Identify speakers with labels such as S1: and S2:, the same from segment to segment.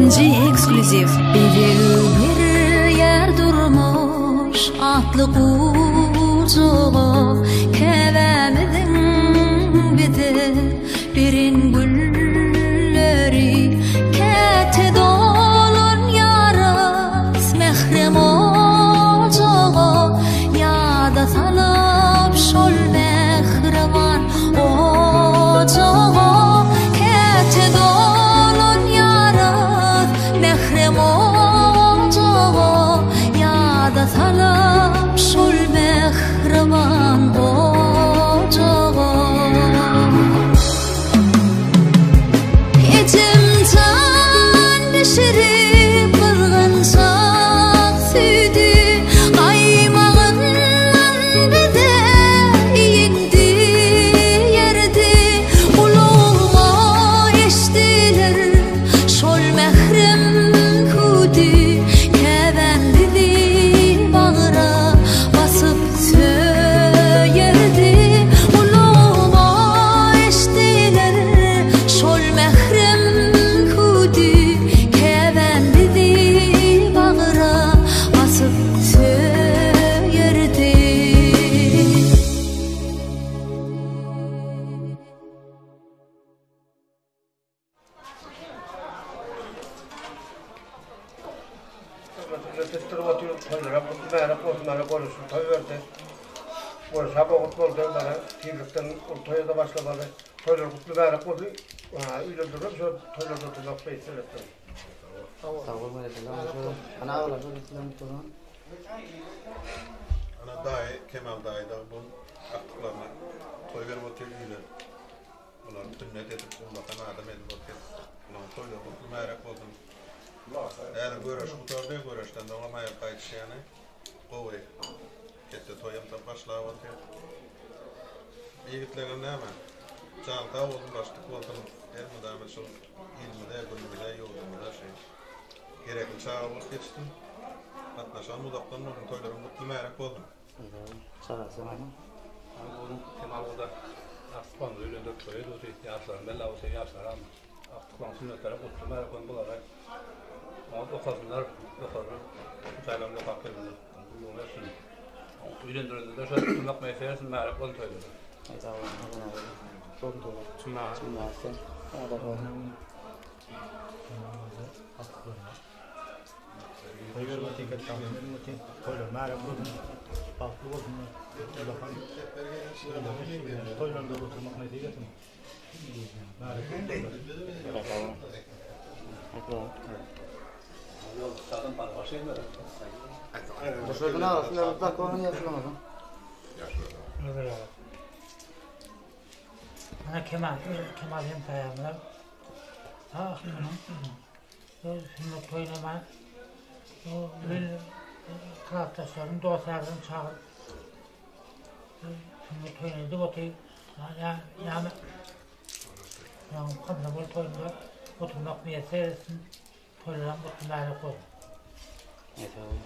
S1: Ilkinji ekskluziw.
S2: Bezeg berýär durmuş atly gujaga, Käbämiziň bize beren gülleri, Käte dolanýarys mährem ojaga, Ýada salyp şol mähriban ojaga, Käte dolanýarys mährem ojaga, Ýada salyp şol mähriban ojaga. Ejem jan bişirip gyzgynjak süýdi, Gaýmagyndan bize iýiň diýerdi. Gulagyma eşdiler şol mährem hüwdi, Käbäm bizi bagra basyp söýerdi. Gulagyma eşdiler şol mährem hüwdi, Käbäm bizi bagra basyp söýerdi.
S3: Tutduryp otyr, toýlara mübärek bolsun, mana görüşli toý berdi. Görüşe bogut boldy, mana tizlikden ol toýa-da başlamaly. Toýlar gutly mübärek bolsun. Öýlendirmem şo toýlarda oturmak beýtse etsin.
S4: Sag bol berekella. Ana agalar şol sizden gutlasaň.
S5: Ana daýy Kemal daýy dagy bu agtyklaryna toý berip otyr öýlen. Olary sünnet edip ullakan adam edip otyr. Bularyň toýlary gutly mübärek bolsun. Häzir göreş gutardy, göreşden soňam aýak gaýdyşýany gowy. Ketde toýam başlap otyr. Ýigitleňem näme? Jany sag bolsun, başy dik bolsun. Elmydama şol ilimize, günümize, ýurdumyza şu gerekli çaga bolup ýetişsin. Gatnaşan uzakdan bolsun, toýlaryň gutly mübärek bolsun.
S4: Çagasy barmy?
S6: Onuň Kemal Guda Arslanyny öýlendirip toýa durdy. Ýaşlaryň bella bolsa ýaşlaram agtyklaryň sünnetleri gutly mübärek bolsun bulara. Oňat okasynlar, ýokary jaýlarda okap gelsinler. Gullugyny etsin. Öýlendireninde şol gutlamak meýesser etsin mübärek bolsun toýlary.
S4: Aý sag boluň Hasan aga. Bolsun toýlar. Çynda. Sen.
S7: Toý berip otyr ketdam berip otyr. Toýlar mährem bolsun. Bagtly bolsunlar. Ullakan toýlarda oturmak nesip etsin. Mährem
S4: Boşladyn aga, sizler zakonyň ýaşulamasyň.
S8: Ana Kemal, Kemal hem saýamlar. Ah, Öz sünnet toýlama o men klasdaşlaryny, dostlaryny çagyryp sünnet toýuna edip otyr. Ýa ýa ýa komsomol toýunda oturmak miýesser etsin. Toýlaram gutly mübärek bolsun.
S4: Sag bol.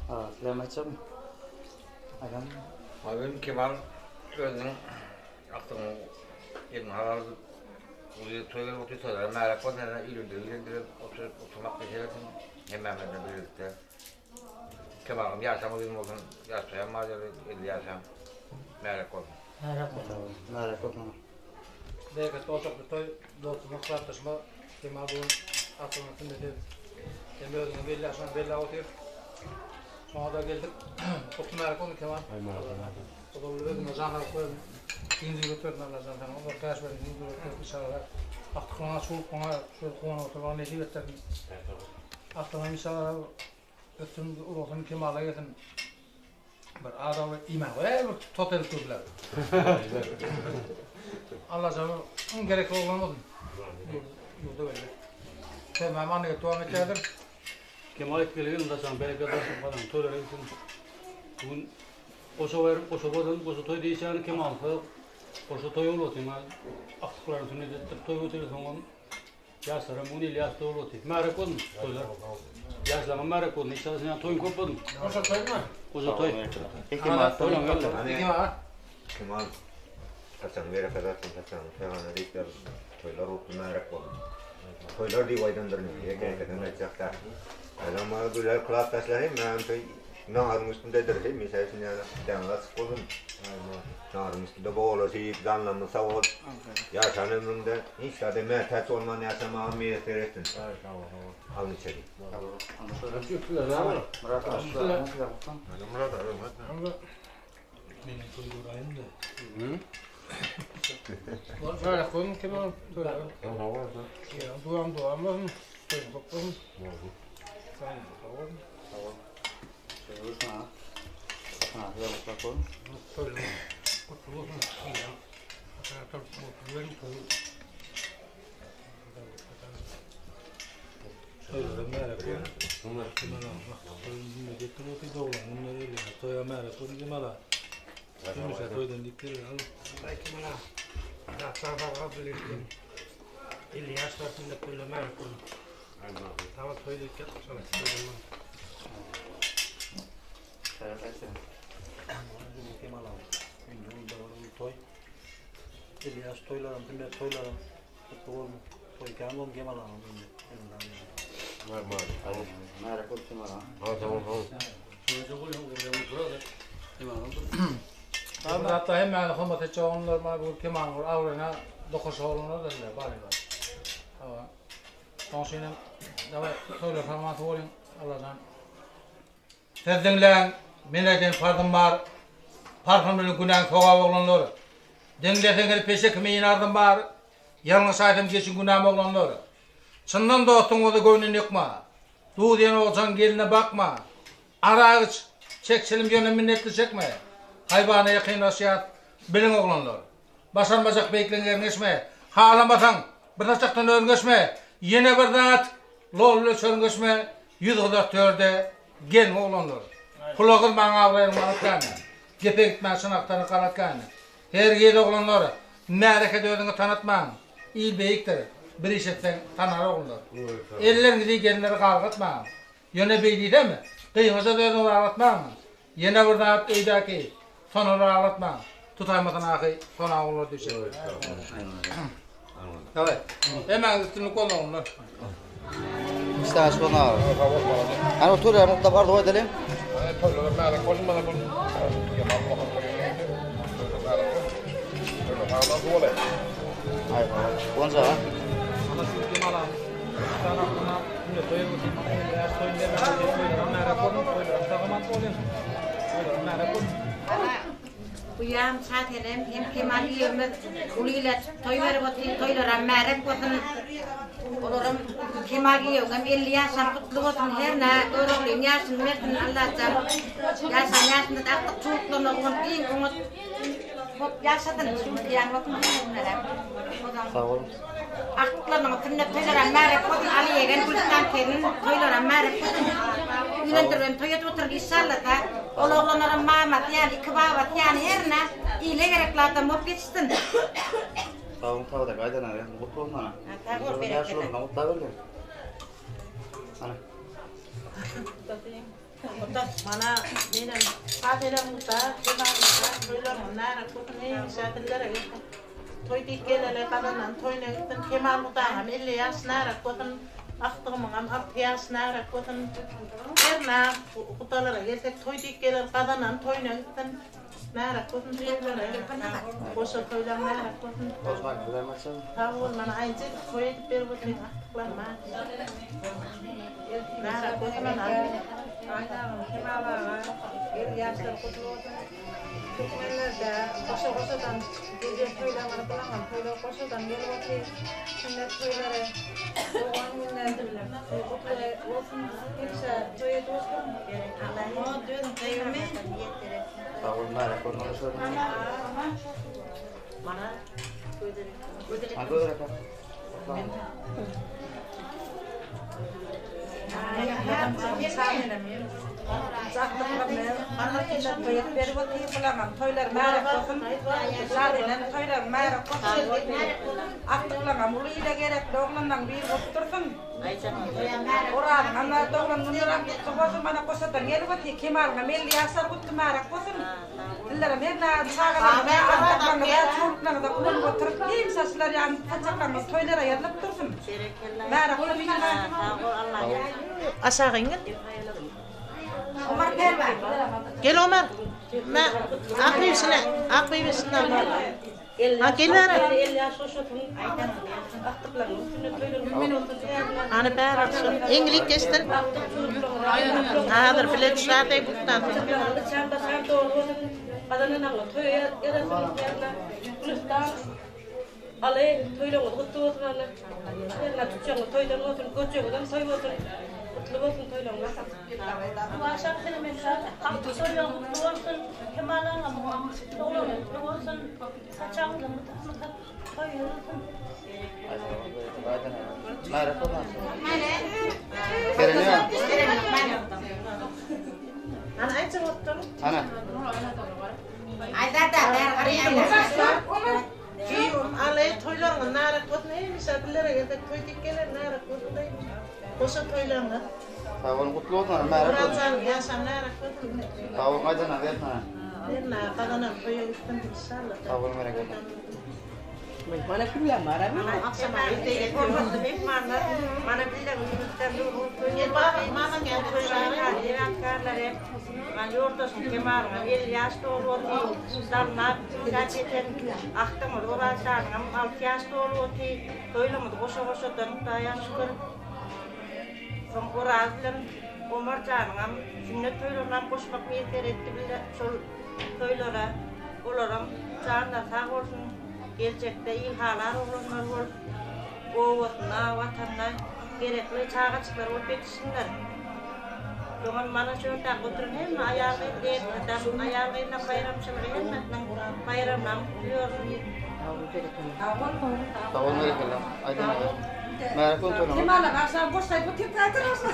S4: Aga, sizem aýtjakmy? Aýdan.
S3: Magyn Kemal özüniň akdygyny elini halal edip, uly toý berip otyr, toýlara märäk bolsun, ýa öýlendirip öýlendirip oturyp oturmak meselesi hemmämiz birlikde. Kemalyň ýaşam uzyn bolsun, ýaş toýam bar ýaly, 50 ýaşam märäk bolsun.
S8: Märäk bolsun.
S4: Märäk bolsun.
S6: Bereketli ojakly toý dostuma klasdaşyma Kemal bu gün aklynyň sünneti hem özüňe belli ýaşyňa belläp otyr. Şoňa-da geldik. Gutly märäk bolsun Kemal. Ozal özüňe jan saglyk bersin. Giň züwret bersin Alla jan saňa uzak ýaş bersin, giň züwret bersin inşallah. Agtyklaryňa çuwluklaryňa şöyle guwanyp oturmagy nesip etsin. Agtyklaryň inşallah össün, ulalsyn, kemala gelsin. Bir adaby iýmän goýaý bir tot edip durdular. Alla jan iň gerekli oglan bolsun. Ýurda belli. Sözüme many dowam etýärdir.
S9: Kemal etmeli ýylda bereket olsun galan toýlara gitsin. Bu gün Goşa berip, goşa bozan, goşa toý diýişýäni Kemalsa goşa toý bolup otyr. Maňa agtyklaryny sünnet etdirip toý otyr, soňam ýaşlaram bu gün 50 ýaşda bolup otyr. Märek bolsun toýlar. Ýaşlaryňam märek bolsun. Inşallah sen toýuň köp bolsun.
S6: Goşa toýmy?
S9: Goşa toý.
S4: Kemal
S9: toýlaň geldi.
S6: Kemal.
S10: Kemal saçagyň bereket alsyn, saçagyň pegana diýip ýazypdyr. Toýlar gutly märek bolsun.
S1: Toýlar diýip aýdandyryn, ýeke-ýekeden aýtjak däl. Adam maňa güler klasdaşlar hemmäm toý naharyň üstündedir. Hemişe şuny ýaly deňiz açyk bolsun. Naharyň üstünde bolaşyp, janlarymyz sag bolup, ýaşan ömrüňde hiç zada mätäç bolman ýaşamaga miýesser etsin. Alyň içeri.
S6: Meniň toý göräýim-de. Şöyle koyun kim ol? Ya duam duam olsun. Toyun kop olsun. Sağ ol.
S4: Sag bol.
S6: Toyun kutlu olsun. Toýlara märek bolsun. Toýa märek bolsun Kemala. Hemişe toýdan diýip gelýär.
S10: Aý Kemala. Zatlar barga bilirdim. 50 ýaşlar sünnet toýlar märek bolsun. Tamam toý diýip gel. Şoňa
S7: Kemala. Indi uly toý. 50 ýaş toýlaram, sünnet toýlaram kutly bolsun. Toý kän bolsun Kemal agam indi.
S4: Märek bolup Kemal agam.
S6: Hatta hemmäni hormat etjek oglanlar bar, bu Kemalyň bir abraýyna dokuş oglanlar da sizler baryňyz. Hawa. Şoň üçin hem daway toýlar hormaty bolyň Alladan. Siz diňläň, men aýdan parzym bar. Parhym bilen günäň sogap oglanlar. Diňleseňiz peşe kimin arzym bar. Ýalňyş aýtsam geçiň günäm oglanlar. Çyndan dostuň bolsa göwnüni ýykma. Duz iýen ogjaň geline bakma. Arak iç, çek çilim ýöne minnetli çekme. Haýwana ýakynlaşýas, biliň oglanlar. Başarmajak beýikligiň erňeşme. Halamasaň, bir saçakdan örňeşme. Ýene bir zat, lol bilen çörňeşme. 144 törde geliň oglanlar. Pula gyzmaň abraýyň malat kän. Gepe gitmän çyn agtana galat kän. Hergiz oglanlar, märekede özüňi tanatmaň. Il beýikdir, bir iş etseň tanar oglanlar. Elleriňizi gelinlere galgatmaň. Ýöne beý diýsem, gyňaja özüňizi aglatmaň. Ýene bir zat öýdäki sonalary aglatmaň. Tutaýmasaň ahy sona oglanlar düşer. Daway. Hemmäňiz üstünlik bolsun oglanlar.
S4: Işler açyk bolsun aga. Hany otur ýa mugtap arzuw edeliň.
S5: Toýlara märek bolsun mana bu.
S4: Aý, onca ha.
S6: Ana şu Kemal aga. Sana buna sünnet toýy bolsun. Mana 55 toýun bermek toýlara märek bolsun. Toýlara sag-aman bolun. Toýlara märek bolsun.
S11: Buýam Şasenem hem Kemal giýewimiz uly ile toý berip otyr, toýlaram märek bolsun. Olaram Kemal giýewiňem 50 ýaşam gutly bolsun, hernä Göroglyň ýaşyny bersin Allajan. Ýaşan ýaşynda da akdyk çuwuklaryna guwanyp iň oňat bolup ýaşasyn, diýýän bolsun hemmelere.
S4: Sag boluň.
S11: Akdyklarynyň sünnet toýlaram märek bolsun, Aly ýegen Gülüstan gelin toýlaram märek bolsun. Öýlendiribem toý edip oturyp inşallasa, ol oglanlaram mamasy ýaly, iki babasy ýaly hernä ile gerekli adam bolup ýetişsin.
S4: Sag boluň Tagdak aýdan aga gutly bolsun ana.
S11: Sag bol berekella.
S4: Ýaşulyňdan gutlap bergin. Ana.
S12: Mana menem Şasenem mugda, Kemal mugda toýlaryňyz märek bolsun hemişe dillere gelsin. Toý diýip geleli gazanan toýuna gitsin. Kemal mugdaňam 50 ýaş märek bolsun. Agtygymyňam 6 ýaş märek bolsun. Hernä gudalara gelsek toý diýip geler gazanan toýuna gitsin. Märek bolsun toýlara. Goşa toýlaň märek bolsun. Sag bol mana aýynja edip toý edip berip otyň agtyklaryma. Märek bolsun ana.
S13: Aýdagym Kemal aga el ýaşlar gutly bolsun. Türkmenlerde goşa goşadan gelýän toýlaryňyz bulaňam toýlar goşadan gelip otyr. Sünnet toýlary doglan günler gutly bolsun. Hemişe toý edip oturyň.
S4: Sag boluň märek bolsun goşa.
S12: Mana
S4: Ha gözel aka.
S13: Toýlar märek bolsun. Şasenem toýlar märek bolsun. Akdyklaňam uly ile gerekli oglanlaň biri bolup dursun. Orazyňam doglan günleri kutly bolsun. Mana goşadan gelip otyr. Kemalyňam 50 ýaşlar gutly märek bolsun.
S14: Sizlerem her näme çagalaryňyza, çowluklarňyza guwanyp oturyp, hemişe şular ýaly saçaklaryňyz toýlara ýazylyp dursun. Märekli bolsun.
S12: Aşagy ingil.
S11: Omar Perwan.
S12: Gel Omar. Mä ak bibisine, ak bibisine al. Ha gel bäri. Ana bäri şu. Eňlik geçdir. Häzir bile düşer deý butdan.
S15: Aly toýlaryňyz gutly bolsun Alla. Hernä tutjagyňyz toýdan bolsun, görjegiňizem toý bolsun. Gutly bolsun toýlaryňyz.
S16: Agşam sene men toýlaryň gutly bolsun. Kemal agam doglan gutly bolsun. Saçagyňyza mytak mytak toý ýazylsyn.
S4: Märekli bolsun. Kereniň.
S12: Ana aýtjak bolupdyr.
S4: Ana.
S11: Aýdada, bäri garaý aýla.
S12: Giýewim Aly toýlaryňyz narak bolsun hemişe bizlere gelsek toý diýip geler narak bolsun daýy goşa toýlaryňyz.
S4: Sag boluň gutly bolsun ana märekli bolsun.
S12: Orazjanyň ýaşam narak bolsun.
S4: Sag boluň gaýdana bersin ana.
S12: Hernä gazanan toýa gitsin inşallah.
S4: Sag boluň berekella.
S17: Mana kimler bar?
S12: Agşam
S11: Hormatly myhmanlar, mana biziň ýurtdan
S12: Gel bagyň mamaň ýanyna
S11: Ýadygärleri, mana ýoldaşym Kemalyňam 50 ýaş dolup otyr, Salmak Zat ýeten agtygyňyz Orazjanyňam 6 ýaş dolup otyr. Toýlarymyzy goşa-goşadan Hudaýa şükür. Soň Oraz bilen Omar janyňam sünnet toýlarynam goşmak miýesser etdi bile şol toýlara. Olaram janlary sag bolsun, geljekde il halar oglanlar bolup, obasyna, watanyna gerekli çagajyklar bolup ýetişsinler. Dogan mana şu ýerdäki oturan hemme aýal-gyz erkek adam, aýal-gyzlaň baýramçylygy hemmesiniň baýramyny gutluýaryn.
S4: Sag boluň berekella. Aýdan aga. Märekli bolsun toýlaryňyz.
S14: Kemala agşam boş aýdyp otyr taýdyr agşam.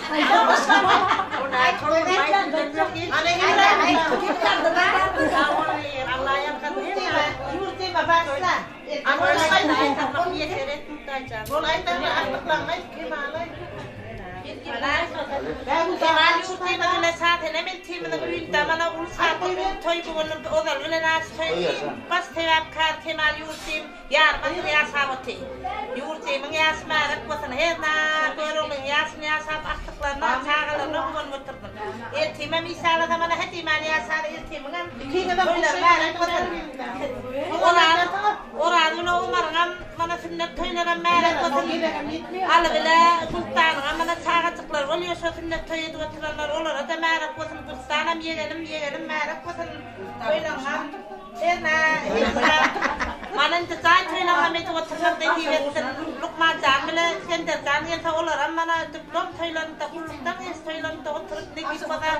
S12: Kemal ýurtymyz bilen Şasenem ilçimiziň öýünde mana uly şatlyk uly toý bu gün ozaly bilen aç toý iň baş sebäpkär Kemal ýurtym ýarym asyr ýaşap otyr. Ýurtymyň ýaşy märek bolsun hernä Göroglyň ýaşyny ýaşap agtyklaryna çagalaryna guwanyp otyrsyn. Eltimem işalasa mana he diýmän ýaşar eltimiňem toýlary märek bolsun. Oraz Oraz bilen Omaryňam Mana sünnet toýlaram märek bolsun. Aly bile Gülüstanyňam mana çagajyklary bolýa şo sünnet toý edip oturanlar olara-da märek bolsun. Gülüstanam ýegenim ýegenim märek bolsun. Toýlaňam hernä Mana indi jaý toýlaňam edip oturmak nesip etsin. Lukmanjan bile Isgenderjan gelse olaram mana diplom toýlarynda gullukdan geliş toýlarynda oturyp nesip bolsa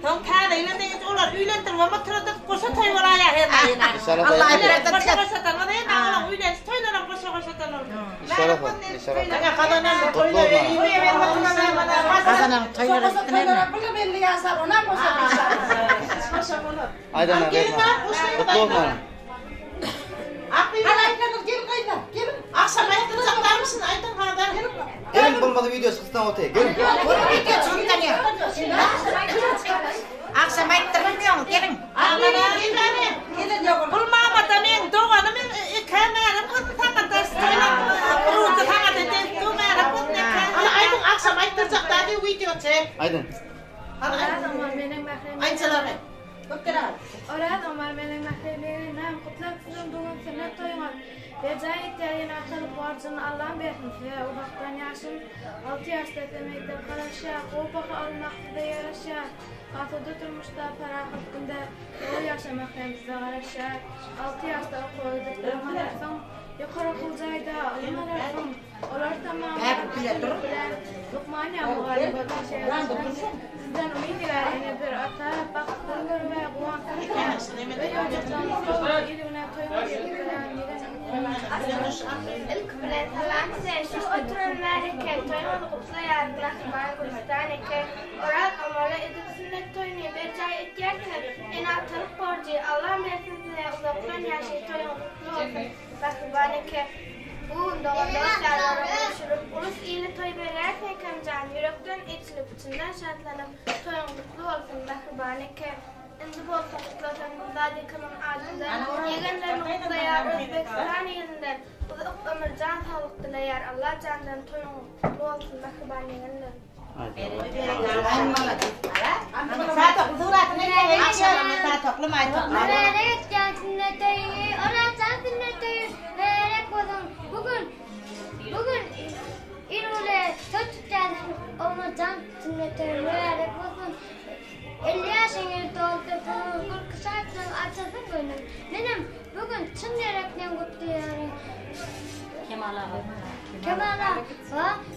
S12: Soň täze ýyla deňiç olar öýlendiribem oturardyk, goşa toý bolaýar her aýyna. Goşa goşadan bolsa her olaň öýleniş toýlaram goşa goşadan bolsun.
S11: Gazanan toýlara gitsin hemme.
S4: Aýdan aga. Gutly bolsun.
S12: Agşam aýtdyrjaklarmyşyn aýdyň hazar.
S4: Gelin bolmasa video çyksan otaý. Gelin.
S11: Agşam aýtdyrmaýaň gelin.
S12: Bul mamada meň doganym eke mälim bolsun saňa da Rudy saňa da degdi mälim bolsun eke. Hany aýdyň agşam aýtdyrjak dady wideo çek.
S4: Aýdyň.
S12: Hany aýtsalar.
S18: Oraz Omar meniň mähriban enem gutlap siziň bu gün sünnet toýuňyz berjaý etýär ýene atalyk borjuny Allam bersin size uzakdan ýaşym alty ýaşda size mekdep garaşýar gowy baha almak size ýaraşýar asuda durmuşda parahat günde gowy ýaşamak hem size garaşýar alty ýaşda okuwa gidip bilim alarsyň ýokary okuw jaýda ylym alarsyň Olar tamamlap, üstünlik bilen lukman ýa mugallym bolup işe ýaraşsyn. Sizden umyt edýär ene bir ata, bagtly görme guwansyn size. Öý-ojakdan sowuk, il-güne toýuňyz ýetip bilen ýegen
S19: Ilki bilen salam size, şu oturan märeke, toýuňyzy gutlaýaryn mähriban Gülüstan eke. Oraz Omara edil sünnet toýuny berjaý etýärsiňiz. Ene-atalyk borjy, Allam bersin size uzakdan ýaşy, toýuňyz gutly bolsun. Mähriban eke. Bu gün dogan-dost-ýarlary görüşürip, ulus-ile toý berýärsiň ekämjan, ýürekden eçilip, çyndan şatlanyp, toýuň gutly bolsun, mähriban eke! Indi bolsa gutlasaň Hudaý. Sadykowyň adyndan Ýegenlerimi gutlaýar Özbegistan ilinden Uzak ömür jan saglyk dileýär Alla jandan toýuňyz gutly bolsun mähriban ýegenlerim. Mübärek etýän sünnet toýuňy Orazjan sünnet toýy mübärek bolsun bu gün bu gün il uly toý tutýarsyň Omarjan sünnet toýy mübärek bolsun 50 ýaşyň ýyl doldy bu gülki şatlygyň açylsyn göwnüň menem bu gün çyn ýürekden gutlaýaryn
S11: Kemal aga.
S19: Kemal aga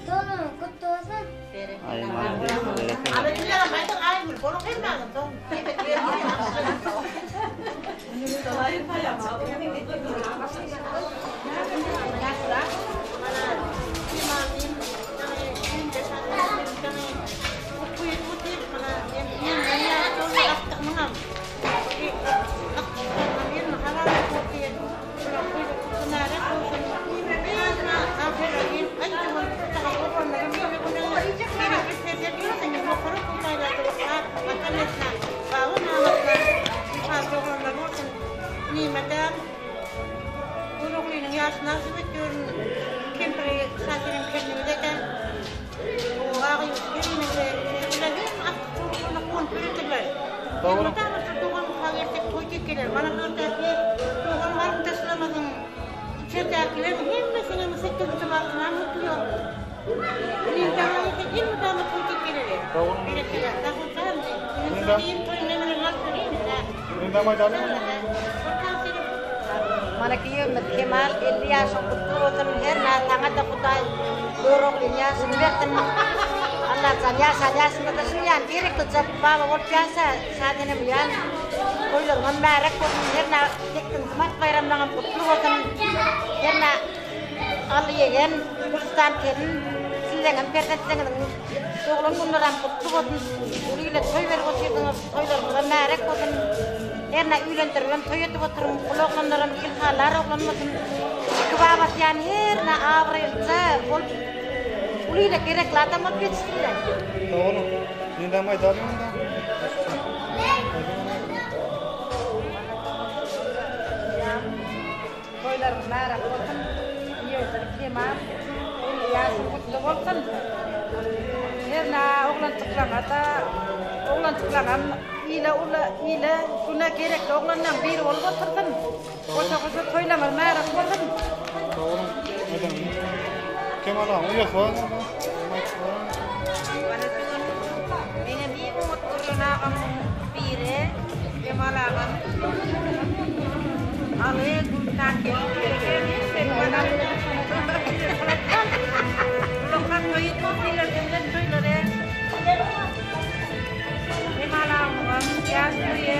S19: doglugyň gutly bolsun.
S4: Aý malades berekella.
S11: Mana giýewimiz Kemal 50 ýaşyň gutly bolsun, her nä saňa-da Hudaý Göroglyň ýaşyny bersin. Allajan ýaşan ýaşyňda-da şuny ýaly gereklice baba bolup ýaşa, Şasenem uýan. Toýlaryňam märek bolsun, her nä sekizinji mart baýramlaňam gutly bolsun. Her nä Ally ýegen, Gülüstan gelin, sizleňem perzentleňiziň doglan günleram gutly bolsun. Uly ile toý berip otyrdyňyz, toýlaryňyzam märek bolsun. Hernä öýlendiribem toý edip oturyň, ul oglanlaram il halar oglan bolsun. Iki babasy ýan hernä abraýlyja bolup, uly ile gerekli adam bolup ýetişsinler.
S6: Sag boluň. Nindäm aýdalyň onda.
S14: Toýlaryňyz märäk bolsun. Giýewdir Kemal. 50 ýaşyň gutly bolsun. Hernä oglanjyklaňa-da oglanjyklaňam ile ula ile güne gerekli oglanlaň biri bolup otursyn. Goşa goşa toýlaňyz märäk bolsun.
S6: Sag boluň. Aýdalyň. Kemal aga uýasy bar onda.
S11: Menem iň oňat görýän agamyň biri Kemal agam. Aly Gültan Kemal agamyňam ýaş toýy.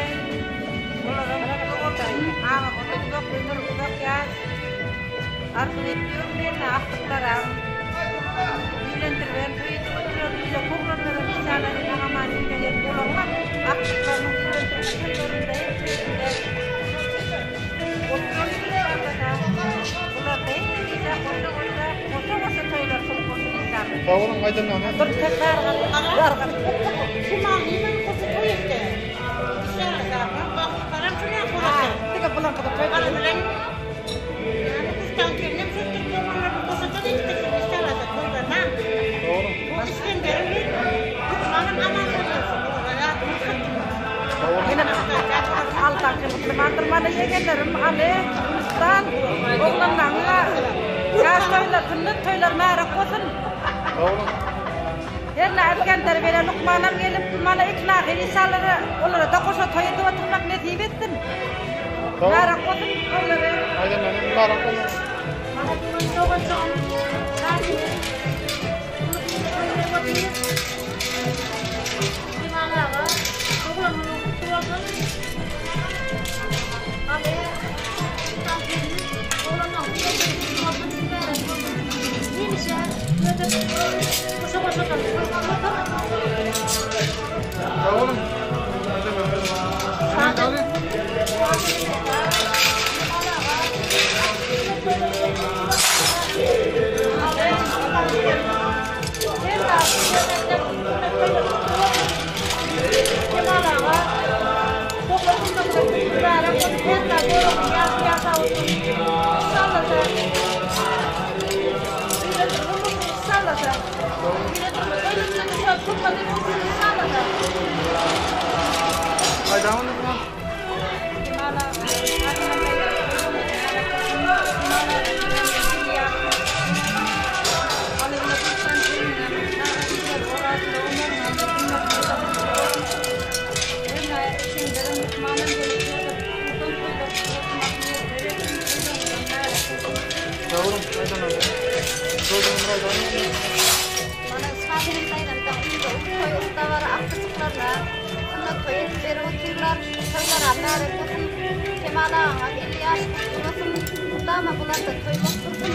S11: Olaram gutly bolsun. Agamyza uzak ömür, uzak ýaş arzuw etýärin men agtyklaram. Öýlendiribem toý edip oturan öýde oglanlaram inşallah sag-aman öýlenip olaryňam agtyklarynyň öýlendirme toýlarynda hemmesinde oturan inşallada bularda hemişe goşa-goşa goşa-goşa toýlar köp bolsun inşallah.
S6: Sag boluň aýdanlaryňyz.
S11: Bir tek gargan.
S12: Kemal nime goşa toý etdi? Inşallah bagtlaram şuny goşa.
S14: Diňe bulaňkyda toý.
S12: Aly bilen Yani kuştan gelinem çöktürip oglanlaryny goşaça geçdirsin inşallah toýlaryna.
S6: Dogry.
S12: Bu İskender'in Lukmanam aman bolsun.
S14: Menem aldaky mutlumandyr mana ýegenlerim Aly, Gülistan, oglanlaryňa ýaş toýlar, sünnet toýlar märäk bolsun.
S6: Dogry.
S14: Her ne İskender bile Lukmanam gelip mana ikna inşallah olara da goşa toý edip oturmak nesip etsin.
S6: Dogry.
S14: Märäk bolsun toýlary.
S6: Aýdanlaryňyz mübarek bolsun.
S16: Mana bugün doganjygym Şasenem Kemal aga, doglan günüň gutly bolsun. Aly, Gülüstan gelin, oglanlaryň sünnet toýy gutly bolsun, mübärek bolsun. Hemişe ödüp, goşa-goşadan toý bolsun.
S6: Sag boluň. Aýdanlaryňyz.
S14: Kemal aga, doglan günüň gutly mübärek. bolsun, her zat görogly ýagşy ýaşap otur. Inşallata. Öýle durgun bolsun inşallata. Öýle durgun toýlarynda da şol hurmat edip otursun inşallata.
S6: Aýdaň ony buna.
S14: Kemal aga, Fatyma daýza, toýlaryňyz mübärek bolsun. Kemal aga, siziňem 50 ýaşyňyz. Alygyna Gülşen jigimiňem, Nara Güzel, Orazly Omaryňam sünnet toýlary gutly bolsun. Hernä eşeňlerem, myhmanam gelip ýörler. Uludan toýlar oturmak miýesser etsin, toýlaryňyzam mübärek bolsun.
S6: Sag boluň, Aýdan aga. Toýlaryňyz aýdan.
S20: Mana Şasenem daýzam dagy ilde uly toý, uly dabara agtyjyklaryna sünnet toý edip berip otyrlar. Toýlaram mübärek bolsun. Kemal agaňam 50 ýaşy gutly bolsun. Mydama bularda toý bolup dursun.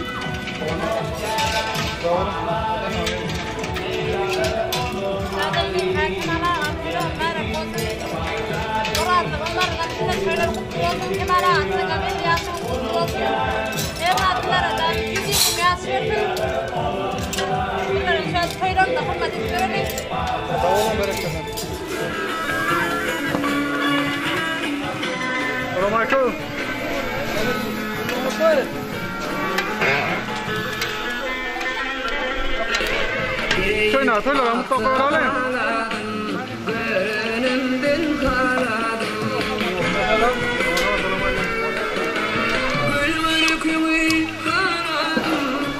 S14: Şasenem Kemal agam toýlaryň mübärek bolsun. Orazly onlaryňam sünnet toýlary gutly bolsun. Kemal agam seňem 50 ýaşyň gutly bolsun. Her zatlara-da 120 ýaş bersin. Bunlaryň şol toýlarynda hormat edip ýöreli.
S6: Sag boluň, berekella. Salam aleýkum. Toýna, toýlara mutlak göräliň.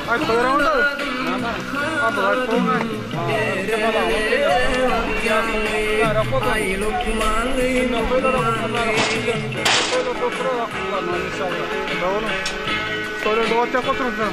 S6: Aýt goýraň da. Abdy aýt goýraň. Toýlar dogatjak oturyň.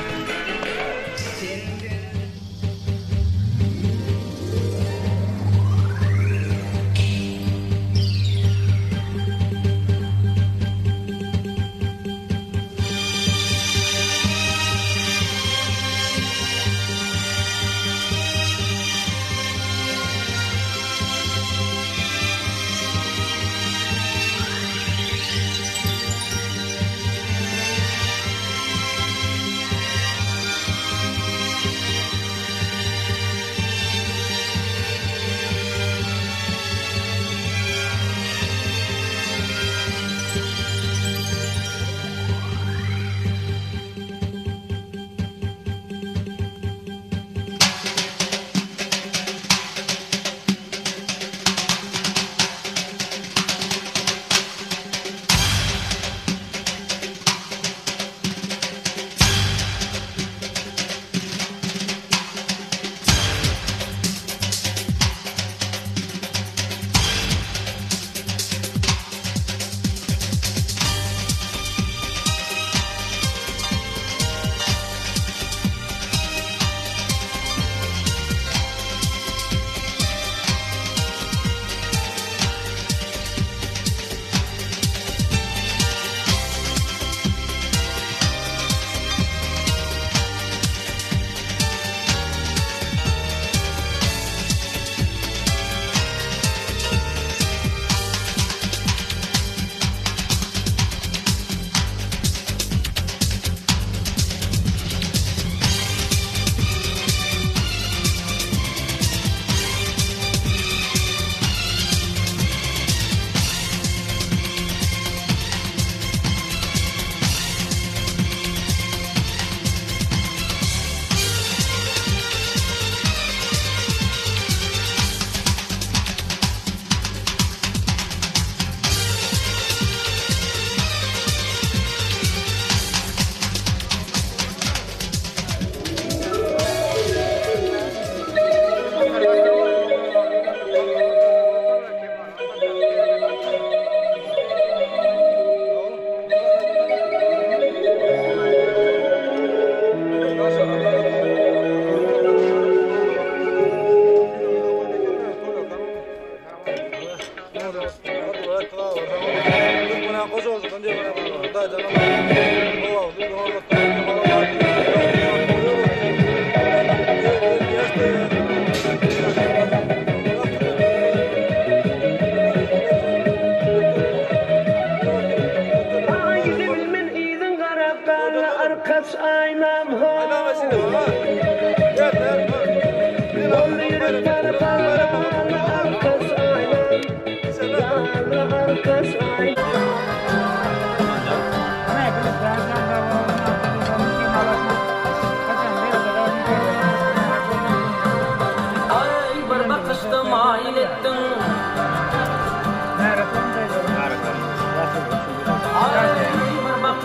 S17: Arkas aynam.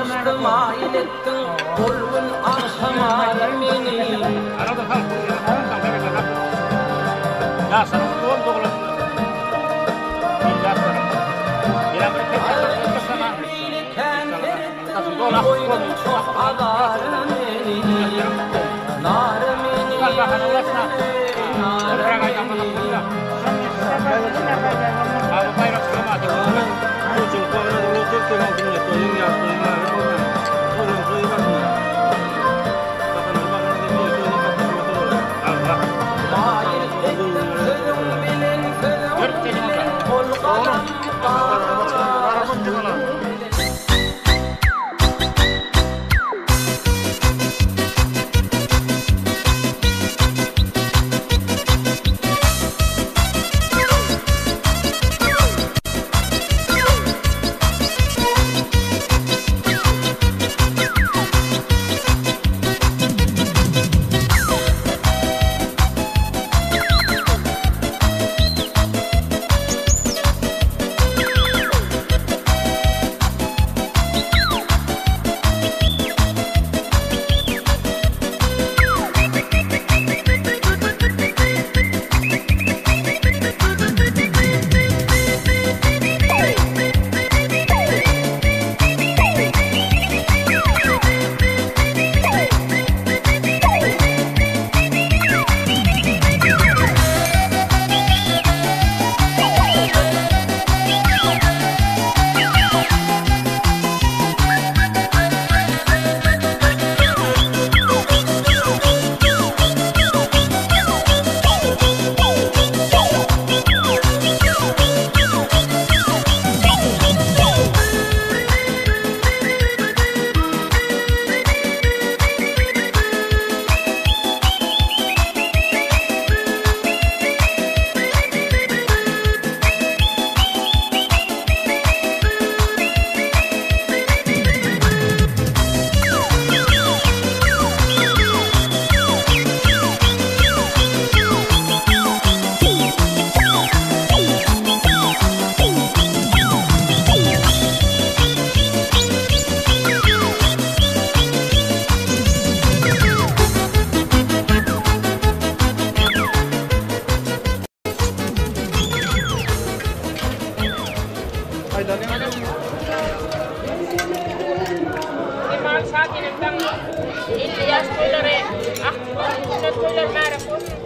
S21: Yşky maýyl etdiň ol gün agşam ara meni. Kän seretdiň goýduň çoh azara meni. Nara meni, nara meni. Maýyl etdiň sözüň bilen, sözüň bilen ol galam gaşyň bilen.
S22: Kemal Şahyryň 50 ýaş toýlary, agtyklaryň sünnet toýlary märek bolsun.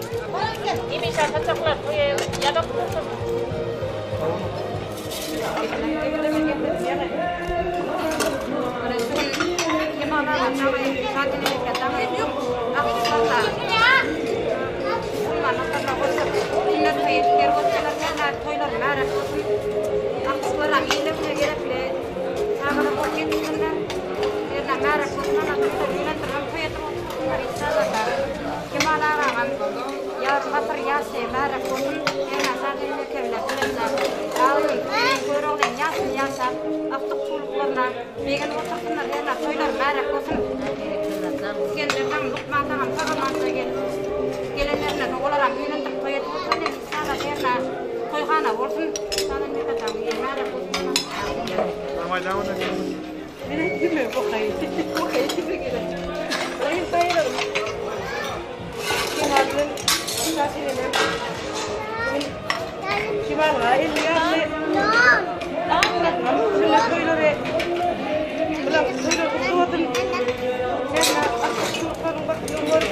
S22: Hemişe saçaklar toýa ýazak bolsun.
S11: Begenip otursynlar, hernä toýlary märek bolsun. Isgender saňa lukman saňam sag-amança gelip, gelenlerinden soň olaram öýlendirip toý edip oturan indi inşallah hernä toýhana bolsun. Salam ýakajaň ýeri märek bolsun.
S13: Kemalga 50 ýaşly sünnet toýlary bilen toýlar gutly bolsun. Hernä artykçylyklaryň bir ýoly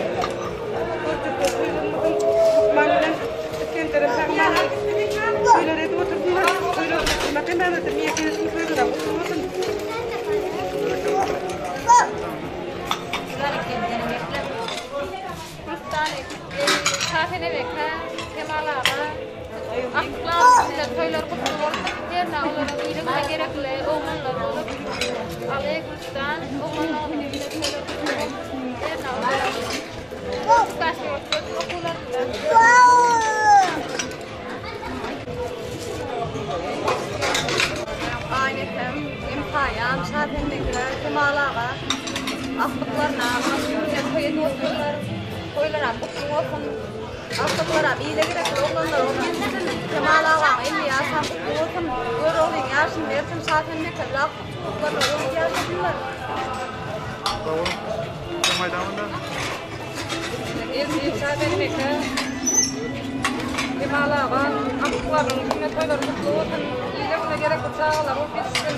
S13: görjekler toýlarymyzyň lukman bilen Isgendere sagman toýlar edip otursynlar. Toýlar Makemämede miýekeneşiň toýlary gutly bolsun.
S22: Kemal aga, agtyklar bilen toýlar gutly bolsun. Hernä olaryň iliňe gerekli oglanlar bolup, Aly, Gülüstan, oglanlaryň bilen toýlar gutly bolsun. Hernä olaryň üstaşyr bolsun okuwlarynda.
S20: Aýnekem, Emhaýam, Şasenbekler, Kemal aga, agtyklaryna, toý edip oturdylar. Toýlaram gutly bolsun.
S13: Agtyklaram ile gerekli oglanlar bolup ýetişsin. Kemal agaň 50 ýaşam gutly bolsun. Göroglyň ýaşyny bersin. Şasenem mekebli agtyk-çuwluklarla öwüp ýaşasynlar.
S2: Sag boluň. Kim aýdamynda?
S13: Eziz Şasenem eke. Kemal aga, agtyklarynyň sünnet toýlary gutly bolsun. Ile-güne gerekli çagalar bolup ýetişsin.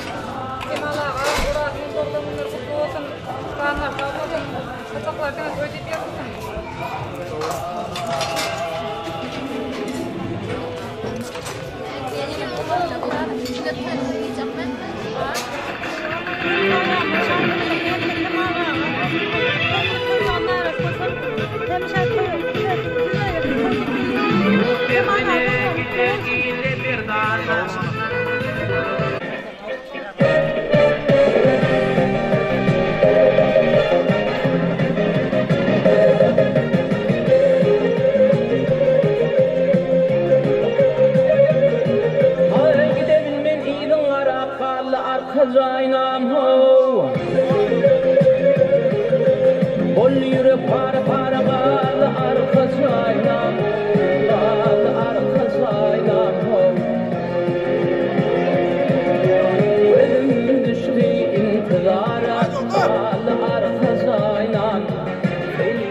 S13: Kemal aga, Orazyň doglan günleri gutly bolsun. Janlar sag bolsun. Saçaklar diňe toý diýip ýazylsyn.
S21: Haý gidebilmen yzyň garap galdy arka jaýnam how. Boldy ýürek para para galdy arka jaýnam galdy arka jaýnam how. Gözüm düşdi intizara galdy arka jaýnam seni.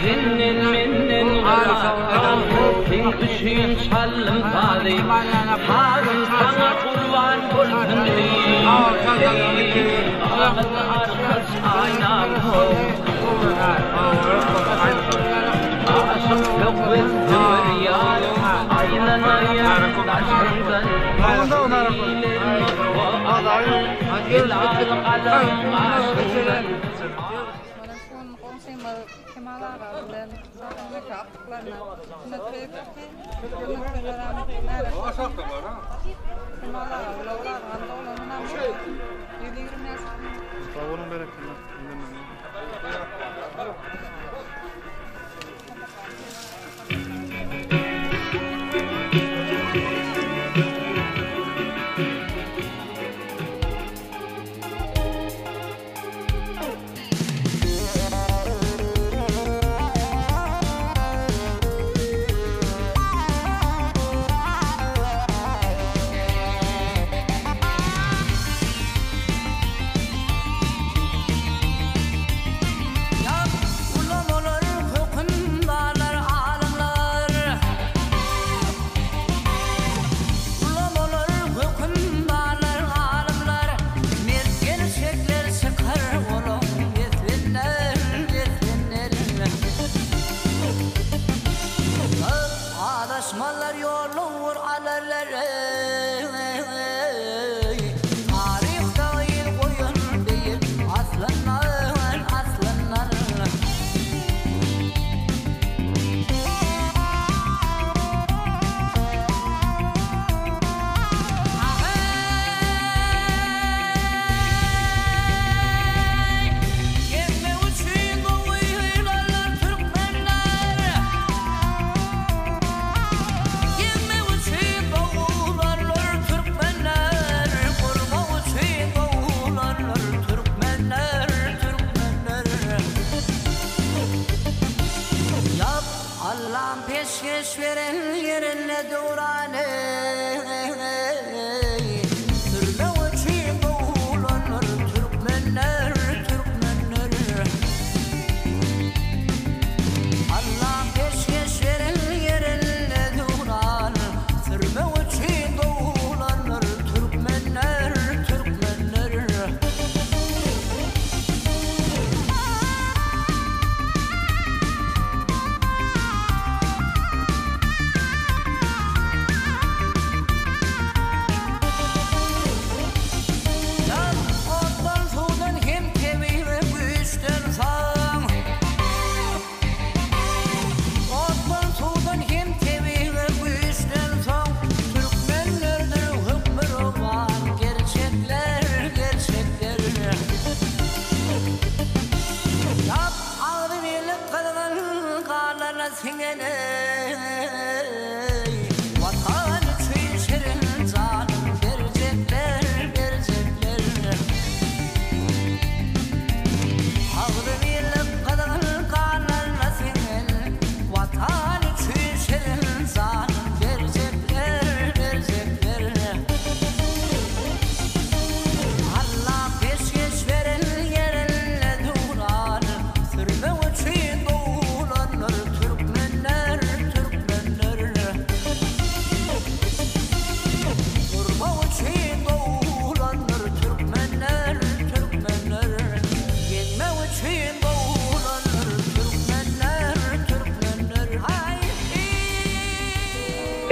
S21: Senden menden yrak Seň üçin çaldym sazy Sazym saňa gurban bolsun Aşyk söhbet söwer ýaryň Aýlanaýyn daşyňdan
S13: Mana şu gün goňşymyz Kemal aga bilen Şahyň eke agtyklaryna sünnet toý etdi. Sünnet toýlaram märek bolsun. Kemal aga bilen Orazyňam doglan günam 120 ýaş.
S2: Sag boluň berekella.
S21: Ulamalar, hökümdarlar, alymlar. Ulamalar, hökümdarlar, alymlar. Mert gerçekler çykar olaň neslinden, neslinden. Azaşmazlar ýol ugur alarlar. Taryhda yz goýan beýik aslanlar, aslanlar. Gezmek üçin gowylarlar türkmenler. Gezmek üçin gowylarlar türkmenler. Gurmak üçin gowylarlar türkmenler, türkmenler. Ýap Allam peşgeş beren ýerinde döwrany. Sürmek üçin gowulanlar türkmenler, türkmenler. Allam peşgeş beren ýerinde döwran. Sürmek üçin gowulanlar türkmenler, türkmenler. Jan otdan suwdan hem tebigy güýçden soň Otdan suwdan hem tebigy güýçden soň Türkmenlerdir hökmürowan gerçekler gerçekler Ýap agzybirlik gyzgyn ganlaryna siňen eý Watan üçin şirin janyn berjekler.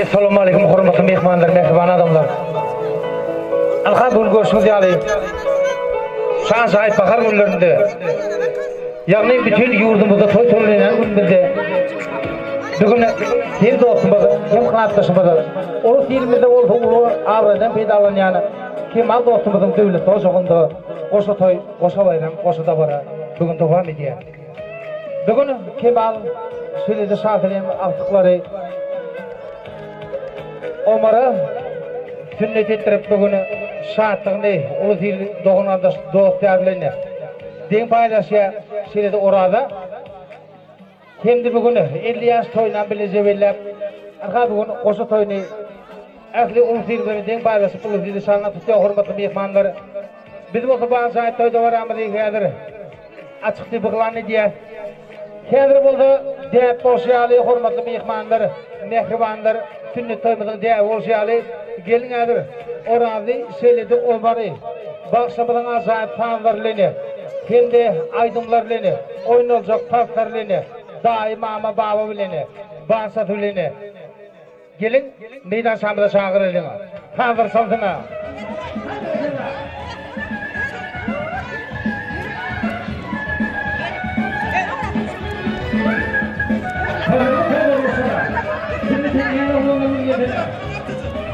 S6: Essalamu aleýkum hormatly myhmanlar, mähriban adamlar. Ynha bu gün görşüňiz ýaly şan-şaýy bahar günlerinde, ýagny bütin ýurdumyzda toý toýlanýan günümizde bu gün hem dostumyz, hem hyzmatdaşymyz, orus ilimizde bolsa uly abraýdan peýdalanýan Kemal dostumyzyň döwletli ojagynda goşa toý, goşa baýram, goşa dabara bu gün dowam edýär. Bu gün Kemal şeýle-de Şasenem agtyklary Omara sünnet etdirip bu gün şatlygyny ulus-il dogan-gardaş dost-ýar bilen deň paýlaşýar. Şeýle-de Oraza hem-de bu gün 50 ýaş toýunam bileje belläp, ynha bu gün goşa toýuny ähli ulus-il bilen deň paýlaşyp ulus-ili şanyna tutýar hormatly myhmanlar. Biz bolsa bu ajaýyp toý dabaramyzy häzir açyk diýip yglan edýäs. Häzir bolsa däp bolşy ýaly hormatly myhmanlar, mähribanlar, sünnet toýumyzyň däbi bolşy ýaly geliň häzir Orazy şeýle-de Omary bagşymyzyň ajaýyp sazlary bilen hem-de aýdymlary bilen oýnaljak tanslar bilen daýy, mama, baba bilen bagşasy bilen Geliň, meýdançamyza çagyralyň. Sazlar çalsyn-a!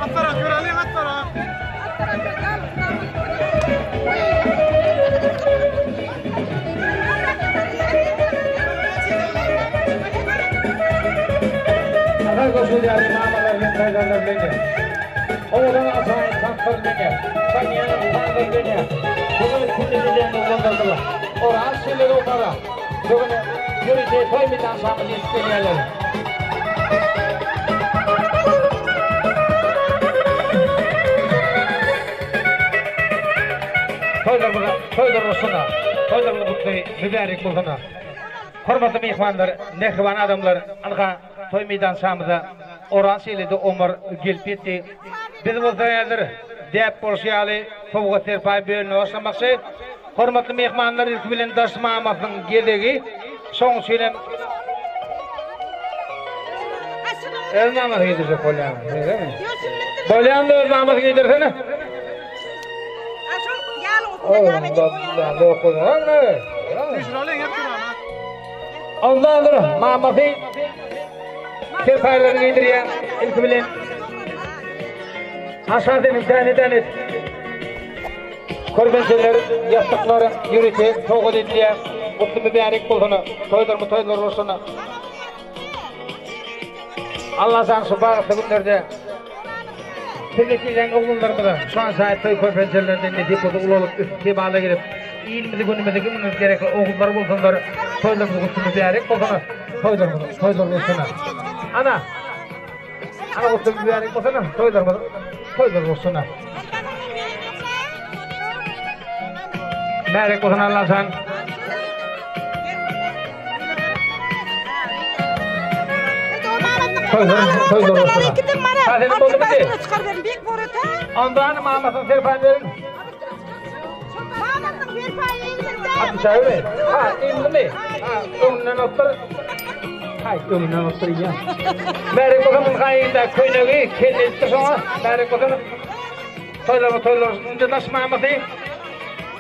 S2: Atlara göreliň, atlara.
S6: Nazar goşulýar mamalar bilen daýzalar bilen. Owadan ajaýyp tanslar bilen. Çalýan sazlar bilen. Bugün sünnet eden oglanlarymyz Oraz şeýle Omara bugün ýörite toý meýdançamyza ýetip gelýärler. Toýlarymyza toýlar bolsun-a, toýlarymyz gutly, mübärek bolsun-a. Hormatly myhmanlar, mähriban adamlar, ynha, toý meýdançamyza Oraz şeýle-de Omar gelip ýetdi. Biz bolsa häzir däp bolşy ýaly sowgat-serpaý bölüne başlamakçy. Hormatly myhmanlar, ilki bilen daş mamasynyň gezegi. Şonuň üçin hem Öz mamasy giydirjek bolýaň, şeýlemi? Bolýan-da öz mamasy giydirsene. Ondan dur, mamasy serpaýlaryny giydirýär ilki bilen. Aşağı demin tane tane Körpençeler, ýassyklar ýörite sowgat edilýär. Gutly mübärek bolsun, toýlarymyz toýlar bolsun. Allajan şu bagtly günlerde sünnet edýän oglanlarymyza şu ajaýyp toý körpençelerden nesip bolsa ulalyp ösüp kemala gelip, ilimizi günümizi günümiz gerekli ogullar bolsunlar. Toýlarymyz gutly mübärek bolsun, toýlarymyz toýlar bolsun. Ana, ana gutly mübärek bolsun, toýlarymyz toýlar bolsun. Mübärek bolsun Allajan. Ondan mamasyny serpaý berin. Atmyş Ha, indi Ha, öňünden otur. Hay, öňünden otur ya. Bäri bolsun gaýynda köýnegi kellesi şoňa. Bäri bolsun. Toýlar toýlar indi daş mamasy.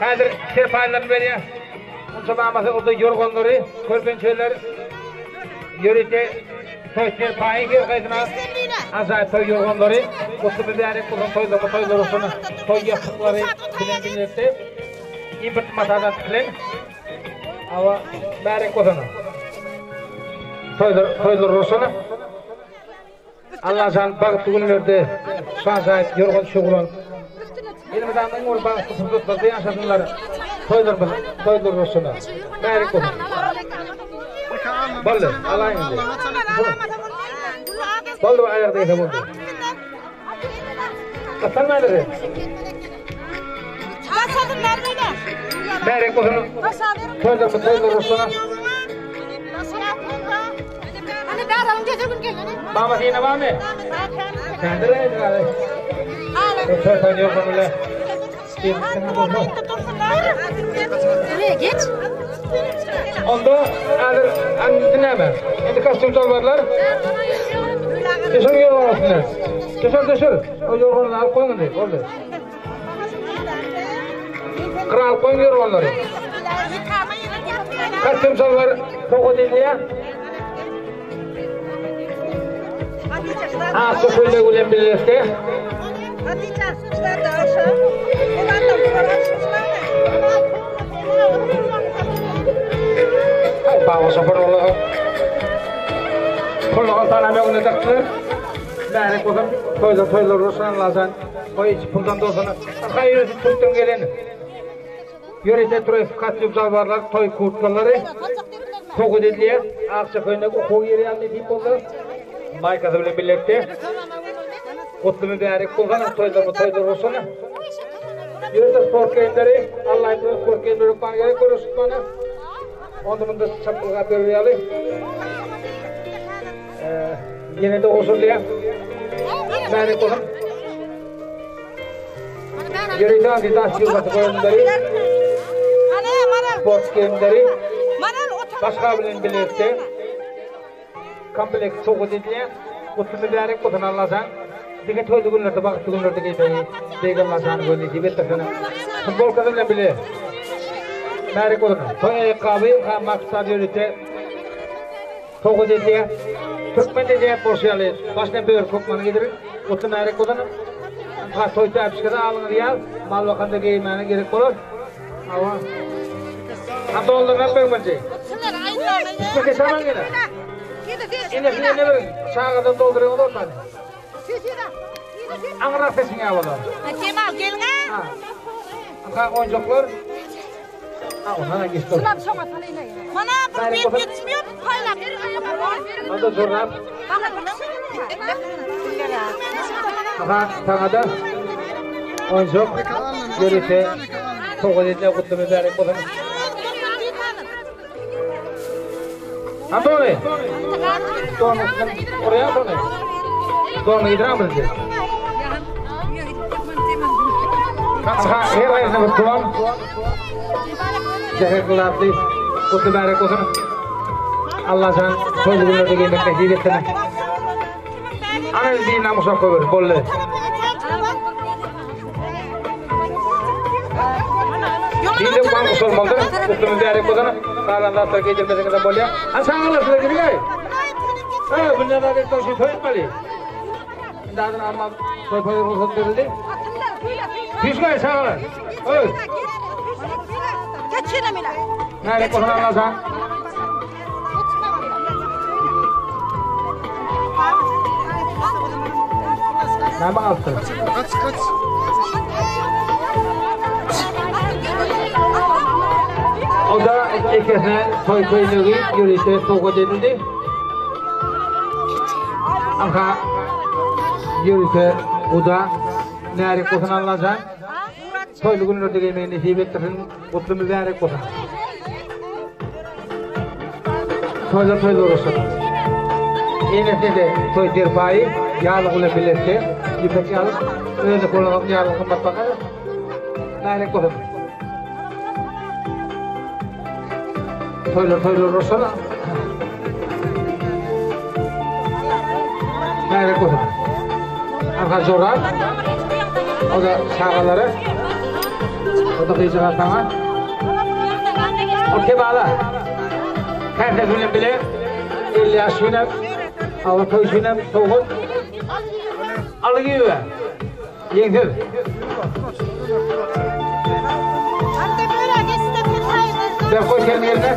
S6: Häzir serpaýlaryny berýär. Munça mamasy orada ýorganlary, körpençeler ýörite toý serpaýy her gaýsyna ajaýyp toý ýorganlary, gutly mübärek bolsun toýlar, toýlar bolsun, toý ýassyklary bilen birlikde import matadan tikilen awa mübärek bolsun. Toýlar, toýlar bolsun. Allajan bagtly günlerde şu ajaýyp ýorgan şöwran elmydama iň bir bagtly pursatlarda ýaşasynlar. Toýlarymyz toýlar bolsun. Mübärek bolsun. Boldy, alaýyn indi. Boldy, aýak degse boldy. Gyssanmaýlar. Mübärek bolsun. Toýlarymyz toýlar bolsun. Mama sine barmy? Kendir aýdy.
S14: Geç.
S6: Onda häzir indi näme? Indi kostüm çalbarlar. Düşür ýorgan üstüne. Düşür, düşür. O ýorganlary alyp goýuň indi, boldy. Gyra alyp goýuň ýorganlary. Kostüm şalwar sowgat edilýär. Akja köýnek bilen birlikde. Baba şoför ola. Pullugan tanam öňüne dakdylar. Märek bolsun, toýlar toýlar bolsun Allajan. Goý içi puldan dolsun. Haýyr Türkden gelen. Ýörite turist kostýum jalbarlar, toý kurtkalary sowgat edilýär. Akja köýnek okuwa girýän nesip bolsa. Maýkasy bilen birlikde. Gutly mübärek bolsun, toýlarymyz toýlar bolsun. Ýörite sport geýimleri, Alla aýtmaly sport geýimleri hökman gerek görüşip bana. Onda munda çapylgap ýörür ýaly. Ýene-de goşulýar. Mübärek bolsun. Ýörite Adidas firmasy önümleri, sport geýimleri, başga bilen birlikde komplekt sowgat edilýär. Gutly mübärek bolsun Allajan. Diňe toýly günlerde, bagtly günlerde geýmegi Beýik Allajan göz nesip etdirsin. Futbolkasy bilen bile. Mübärek bolsun. Toý aýakgaby, ha maksat ýörite Sowgat edilýär. Türkmende däp bolşy ýaly, başyna börük hökmany giydirin. Gutly märek bolsun. Ha toý täpişgede alyňyz ýaz, mal bakanda geýmäne gerek bolar. Hawa. Ha doldurmak bermeli. Pişmek eşaman gene. Enesini ene beriň. Çagadan dolduryň ortany. Aňrak sesiň ýa bolar.
S11: Kemal gelňä.
S6: Ha oýunjaklar. Ha ondan geçdi.
S14: Şulam şoňa salyna.
S11: Mana bir berip ýetişmiyor, paýlap.
S6: Onda jorap. Aha, saňa-da oýunjak ýörite sowgat edilen gutly mübärek bolsun. Antony! Donu urýar şony. Donu giydiren birinji. Aha, her aýryna bir don. Jähek gylatly, gutly mübärek bolsun. Allajan toýly günlerde geýmek nesip etsin. Ana diýin namuşak köwür, boldy. Diýdim maňa sormalydyr. Gutly mübärek bolsun. Galan zatlar geýdirmeseňizem bolýar. Ha çagalar size giriň-eý. Ha, bundan da toý toý etmeli. Indi adyny almam toý toý rugsat berildi. Düşmeý çagalar. Öý.
S11: Geçene mine.
S6: Märek bolsun Allajan. Näme galypdyr?
S2: Kaç kaç.
S6: O da ekesine toý köýnegi ýörite sowgat edildi. Anka ýörite guda Märek bolsun Allajan. Toýly günlerde geýmegi nesip etdirsin. Gutly mübärek bolsun. Toýlar toýlar bolsun. Enesine-de toý serpaýy ýaglyk bilen bilelikde ýüpek ýaglyk, özüne bolan ýaglyk gymmat baha. Märek bolsun. Toýlar toýlar bolsun. Märek bolsun. Arka jorap. O da çagalara. O da gyjyga saňa. O kebala. Käse bilen bile 50 ýaş günem, awa toý günem sowgat. Aly giýbe. Ýeňsiz. Ber koý senin yerine.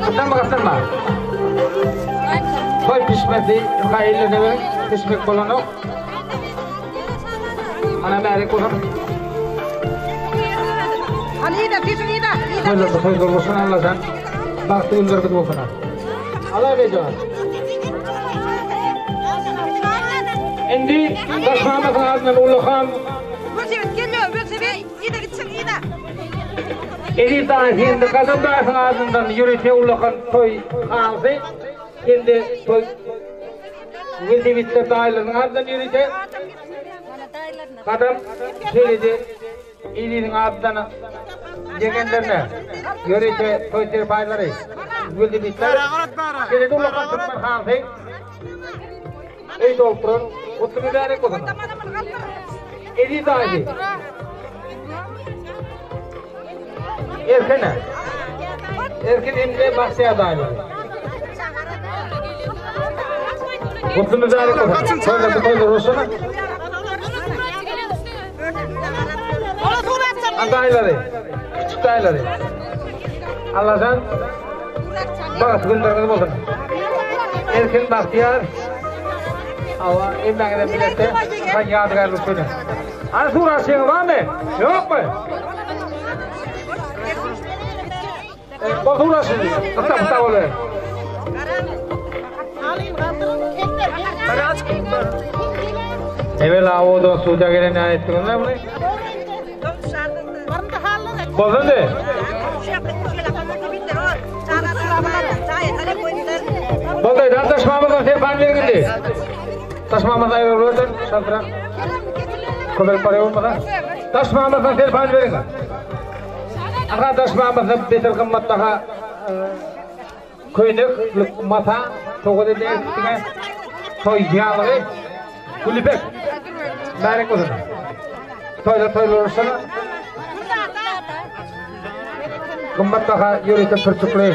S6: Gyssanma gyssanma. Toý pişmesi, ha ellerine beriň, pişmek bolanok. Ana märek bolsun.
S11: Hany ida, pişik ida.
S6: Toýlar toýlar bolsun Allajan. Bagtly günlerimiz bolsun. Allah bejan. Indi Daşhanasyň adyndan ullakan
S11: Gülsebit geliyor, Gülsebit. Ida gitsin, ida.
S6: Eziz daýysy hem-de Gadam daýysyň adyndan ýörite ullakan toý halysy hem-de toý welosipedler daýylarynyň adyndan ýörite Gadam şeýle-de Eziziň adyndan ýegenlerine ýörite toý serpaýlary, welosipedler, şeýle-de ullakan türkmen halysy. Öý dolup duran. Gutly mübärek bolsun. Eziz daýy. Erkin. Erkin hem-de Bagtyýar daýylary. Gutly mübärek bolsun. Toýlar toýlar bolsun. Daýylary. Küçük daýylary. Allajan bagtly günleriňiz bolsun. Erkin Bagtyýar. Awa, emmäňizem biletde. Sen ýadygärlik şöyle. Ana suratçyňyz barmy? Ýokmy? Bol suratçy. Gyssa gyssa bol. Evvel awodan suda gelen näme etdiňiz bunu? Bolsun de. Boldy, dan taşmamyzdan serpan beriň indi. Taşmamyz aýrylyp şaltırak. Köpelip barýar bolmasa. Taşmamyzdan serpan beriň. Aha taşmamyzdan beter gymmat baha köýnek, mata, sowgat edýär diňe toý ýalygy. Gülübek. Märek bolsun. Toýlar toýlar bolsun. Gymmat baha ýörite pürçükli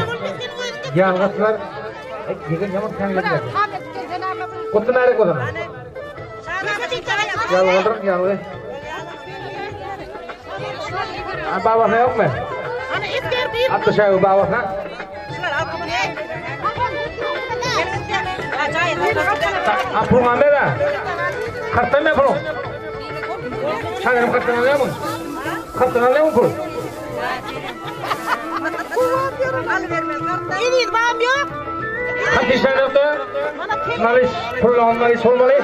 S6: ýalgyçlar. Ýegen ýaman täňlediler. Gutly märek bolsun. Ýalgydyr, ýalgy. Ha, babasyna ýokmy? Atly şägi babasyna. Ha, puluň ber ha. Kartdan ber puluň. Şagirim kartdan alýarmyň? Kartdan alýarmyň pul?
S12: Eziz babam ýok.
S6: Kart işlän ýokda. Nalis, pul almaly, olmaly.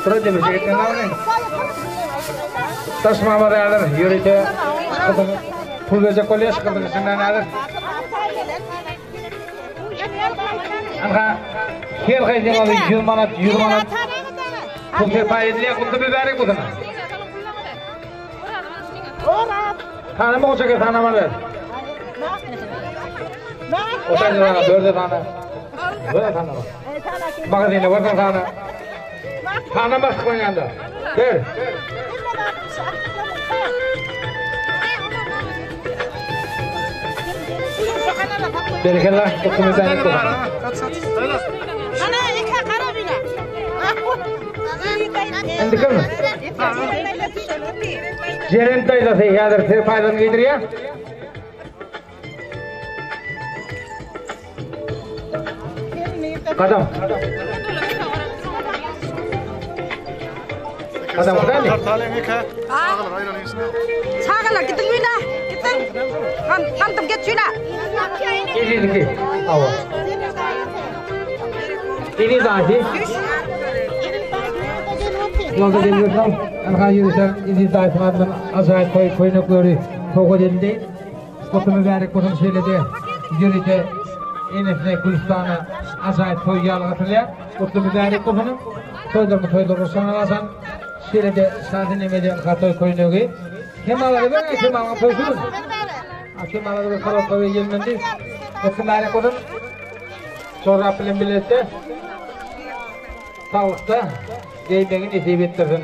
S6: Tura demirci gitmen abi. Taş mama da alır, yürüte. Pul verecek bolýar, şykyrdyn içinden alır. Anha, her haýsyň aly 100 manat, 100 manat. Pul serpaý edilýär, gutly mübärek bolsun. Tanama olsa gel tanama ver. O tane sana, dörde tane. Dörde tane var. Magazine var tane. Tanama sıkman yanında. Gel. Berekella, gutly mübärek bolsun.
S12: Ana eke gara bile.
S6: Indi kim? Jeren daýzasy häzir serpaýlaryny giydirýär. Gadam. Gadam gadam.
S14: Çagalar gidin uyuna. Gidin. Gandym geç uyuna.
S6: Ezizniki. Awa. Eziz daýysy. Yolda gelýärsen, anha ýörite Eziz daýysyň adyndan ajaýyp toý köýnekleri sowgat edildi. Gutly mübärek bolsun şeýle-de ýörite enesine Gülüstana ajaýyp toý ýaly gatyrylýar. Gutly mübärek bolsun. Toýlaryny toýlar bolsun Allajan. Şeýle-de Şasenem eden gatoý köýnegi. Kemala da ber, Kemalyň toýy şu gün. A Kemala da bir korobka we ýelmendi. Gutly mübärek bolsun. Çorap bilen bilelikde saglykda geýmegi nesip etdirsin.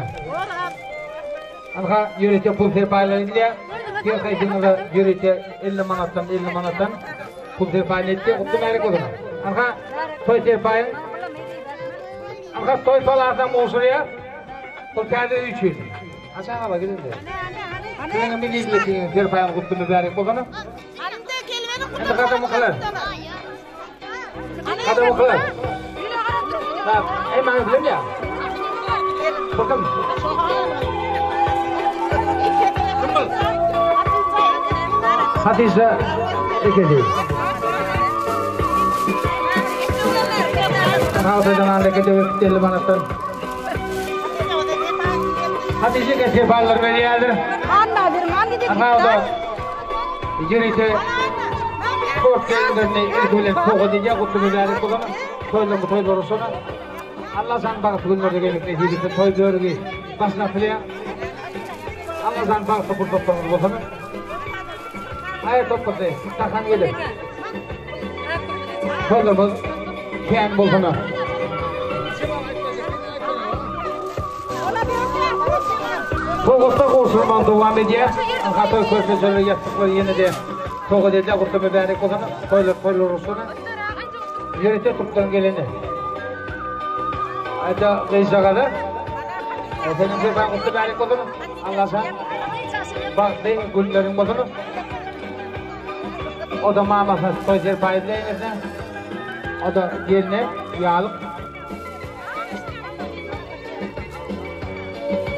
S6: Anha ýörite pul serpaýlar edilýär. Her haýsyňyza ýörite 50 manatdan 50 manatdan pul serpaýyny etdi. Gutly mübärek bolsun. Anha toý serpaýyň Anha toý palasam gowşurýar. Pul täze öý üçin. Aşağı ala gidin de. Siziň milli ýetiňiz serpaýyň gutly mübärek bolsun. Endi gadam okalar. Gadam okalar. Ha, ey maňa bilem ya. Bakın. Hatice Ekedi. Hawsadan alda kete 50 manatdan. Hatice ke separlar berýärdir.
S14: Anna bir mandy dedi.
S6: Anna Ýörite sport geýimlerini ilki bilen sowgat edýär, gutly mübärek bolsun. Toýlar bu toýlar bolsun. Allah san bagtly günlerde gelmek nesip etsin. Toý börügi başyna atylýar. Allah san bagtly pursatlaryňyz bolsun. Aýak toplasy, takan gelin. Toýlarymyz. kän bolsun. Sowgatlar gowşurylmagyny dowam edýär. Ynha toý körpejeleri ýassyklary ýene-de sowgat edilýär. Gutly mübärek bolsun. Toýlar toýlar bolsun. Ýörite türkden geleni. Aýda gyzjagaza. Seniň serpaýyň gutly mübärek bolsun. Allajan bagtly günleriň bolsun. O da mamasyna toý serpaý edilýär enesine. O da gelne ýalyk.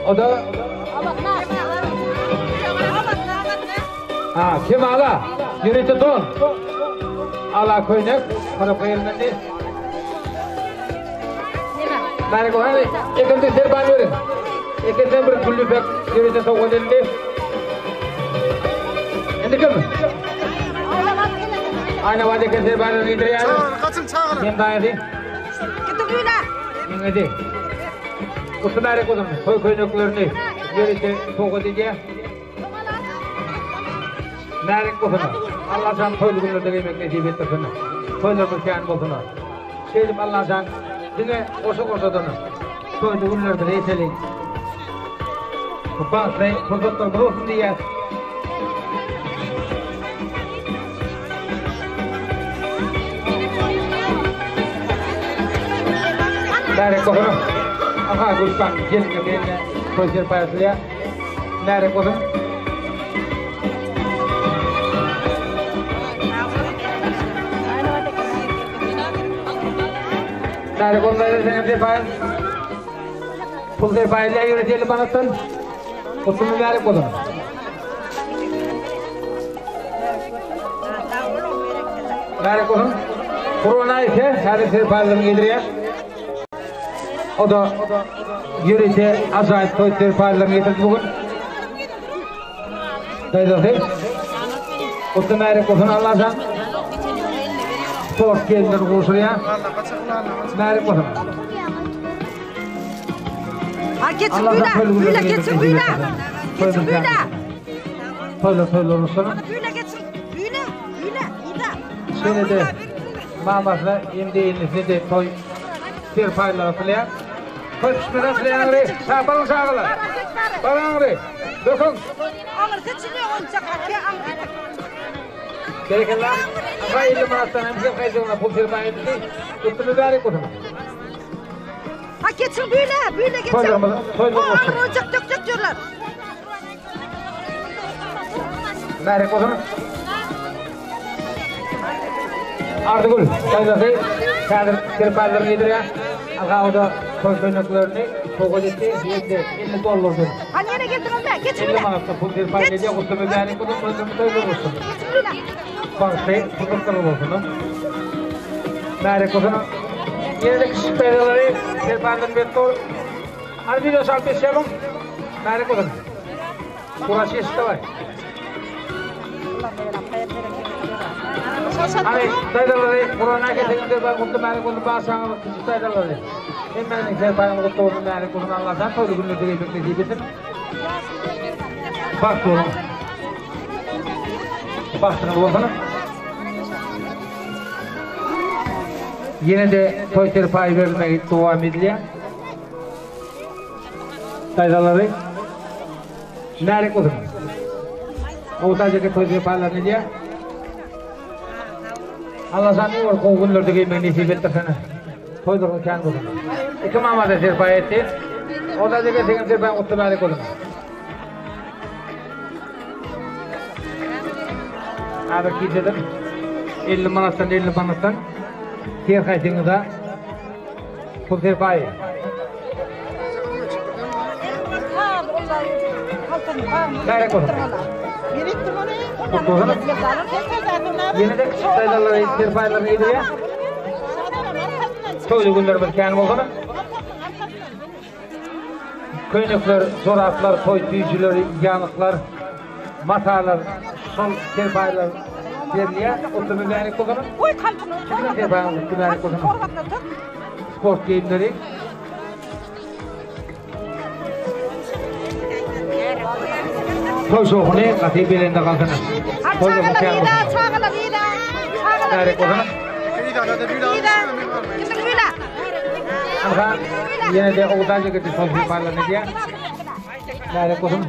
S6: O da Ha, Kemala, ýörite don. Ala köýnek, tarapa gelmedi. Bäri goýan, ekinci serban beriň. Ekinden bir gül ýüpek ýörite sowgat edildi. Indi kim? Aýnabat eken serbanlar gidirýär.
S2: Çagalar, gaçyň çagalar.
S6: Kim daýysy?
S14: Gitdik öýle.
S6: Ýeňňesi. Gutly bärek bolsun. Toý köýneklerini ýörite sowgat edýär. Bärek bolsun. Allajan toýly günlerde geýmek nesip etdirsin. Toýlarymyz kän bolsun. Şeýdip Allajan diňe goşa-goşadan toýly günlerimizi eteliň. Bu bagtly pursatlarymyz bolsun diýýäs. Bärek bolsun. Aha, Gülüstan geline beline toý serpaý asylýar. Bärek bolsun. Bärek bolsun senem serpaý. Pul serpaý edilýär ýöreteli manatdan. Gutly mübärek bolsun. Mübärek bolsun. Gurban aýy häzir serpaýlaryny getirýär. O da ýörite ajaýyp toý serpaýlaryny getirdi bu gün. Daýzasy. Gutly mübärek bolsun Allajan. Sport gelinleri gowşurýar. Mübärek bolsun.
S14: Ha geçin büyle, büyle geçin büyle. Geçin büyle.
S6: Toýlar toýlar bolsun.
S14: Büyle geçin, büyle, büyle, ida.
S6: Şeýle-de mamasyna hem-de enesine-de toý serpaýlary atylýar. Toý pişmesi atylýar aňry. Çapalyň çagalar. Bar aňry. Döküň.
S14: Aňyrsy çile onça kapya aňry.
S6: Berekella. Aha 50 manatdan hem size haýsygyna pul serpaý edildi. Gutly mübärek bolsun.
S14: Ha geçin büyle, büyle geçin.
S6: Toýlarymyz toýlar
S14: O
S6: bolsun.
S14: aňry olacak dökecek diyorlar.
S6: Mübärek bolsun. Ardygül daýzasy häzir serpaýlaryny getirýär. Aha o da toý köýneklerini sowgat etdi. Hem-de 50 dollardan.
S14: Ha nereye geldin be? Geçin
S6: 50
S14: büyle.
S6: manatdan pul serpaý edýär. Gutly mübärek bolsun. Toýlarymyz toýlar bolsun.
S14: Geçin büyle.
S6: Bagtly pursatlar bolsun. Mübärek bolsun. Ýene-de kiçijik daýzalary serpaýlaryny berip dur. Hany video çalyp geçýär Mübärek bolsun. Kuraş geçdi daway. Hany daýzalary Kurana getirip serpaý gutly mübärek bolsun. Bagşaňyz kiçijik daýzalary. Hemmäniň serpaýyňyz gutly bolsun, mübärek bolsun. Allahdan toýly günlerde gelmek nesip etsin. Bagtly boluň. Bagtyňyz bolsun. Ýene-de toý serpaýy berilmegi dowam edilýär. Daýzalary mübärek bolsun. Oguzhan ýeke toý serpaýlaryny edýär. Allajan iň bir gowy günlerde geýmegi nesip etdirsin. Toýlaryňyz kän bolsun. Iki mama-da serpaý etdi. Oguzhan ýeke seňem serpaýyň gutly mübärek bolsun. Häzir gijeden 50 manatdan 50 manatdan her haýsyňyza pul serpaýy. Mübärek bolsun. Gutly bolsun. Ýene-de kiçijik daýzalary serpaýlaryny getirýär. Toýly günlerimiz kän bolsun. Köýnekler, joraplar, toý süýjüleri, ýanyklar, matalar, şol serpaýlar berilýär. Gutly mübärek bolsun. Siziň serpaýyňyz gutly mübärek bolsun. Sport geýimleri. Toý şowhuny gaty belende galsyn.
S14: Ha
S6: Toýlarymyz
S14: çagalar
S6: kän
S14: ida,
S6: bolsun.
S14: çagalar ida. Çagalar
S6: Mübärek
S14: ida.
S6: bolsun. Anha, ýene-de Oguzhan ýigidi toý serpaýlaryny edýär. Mübärek bolsun.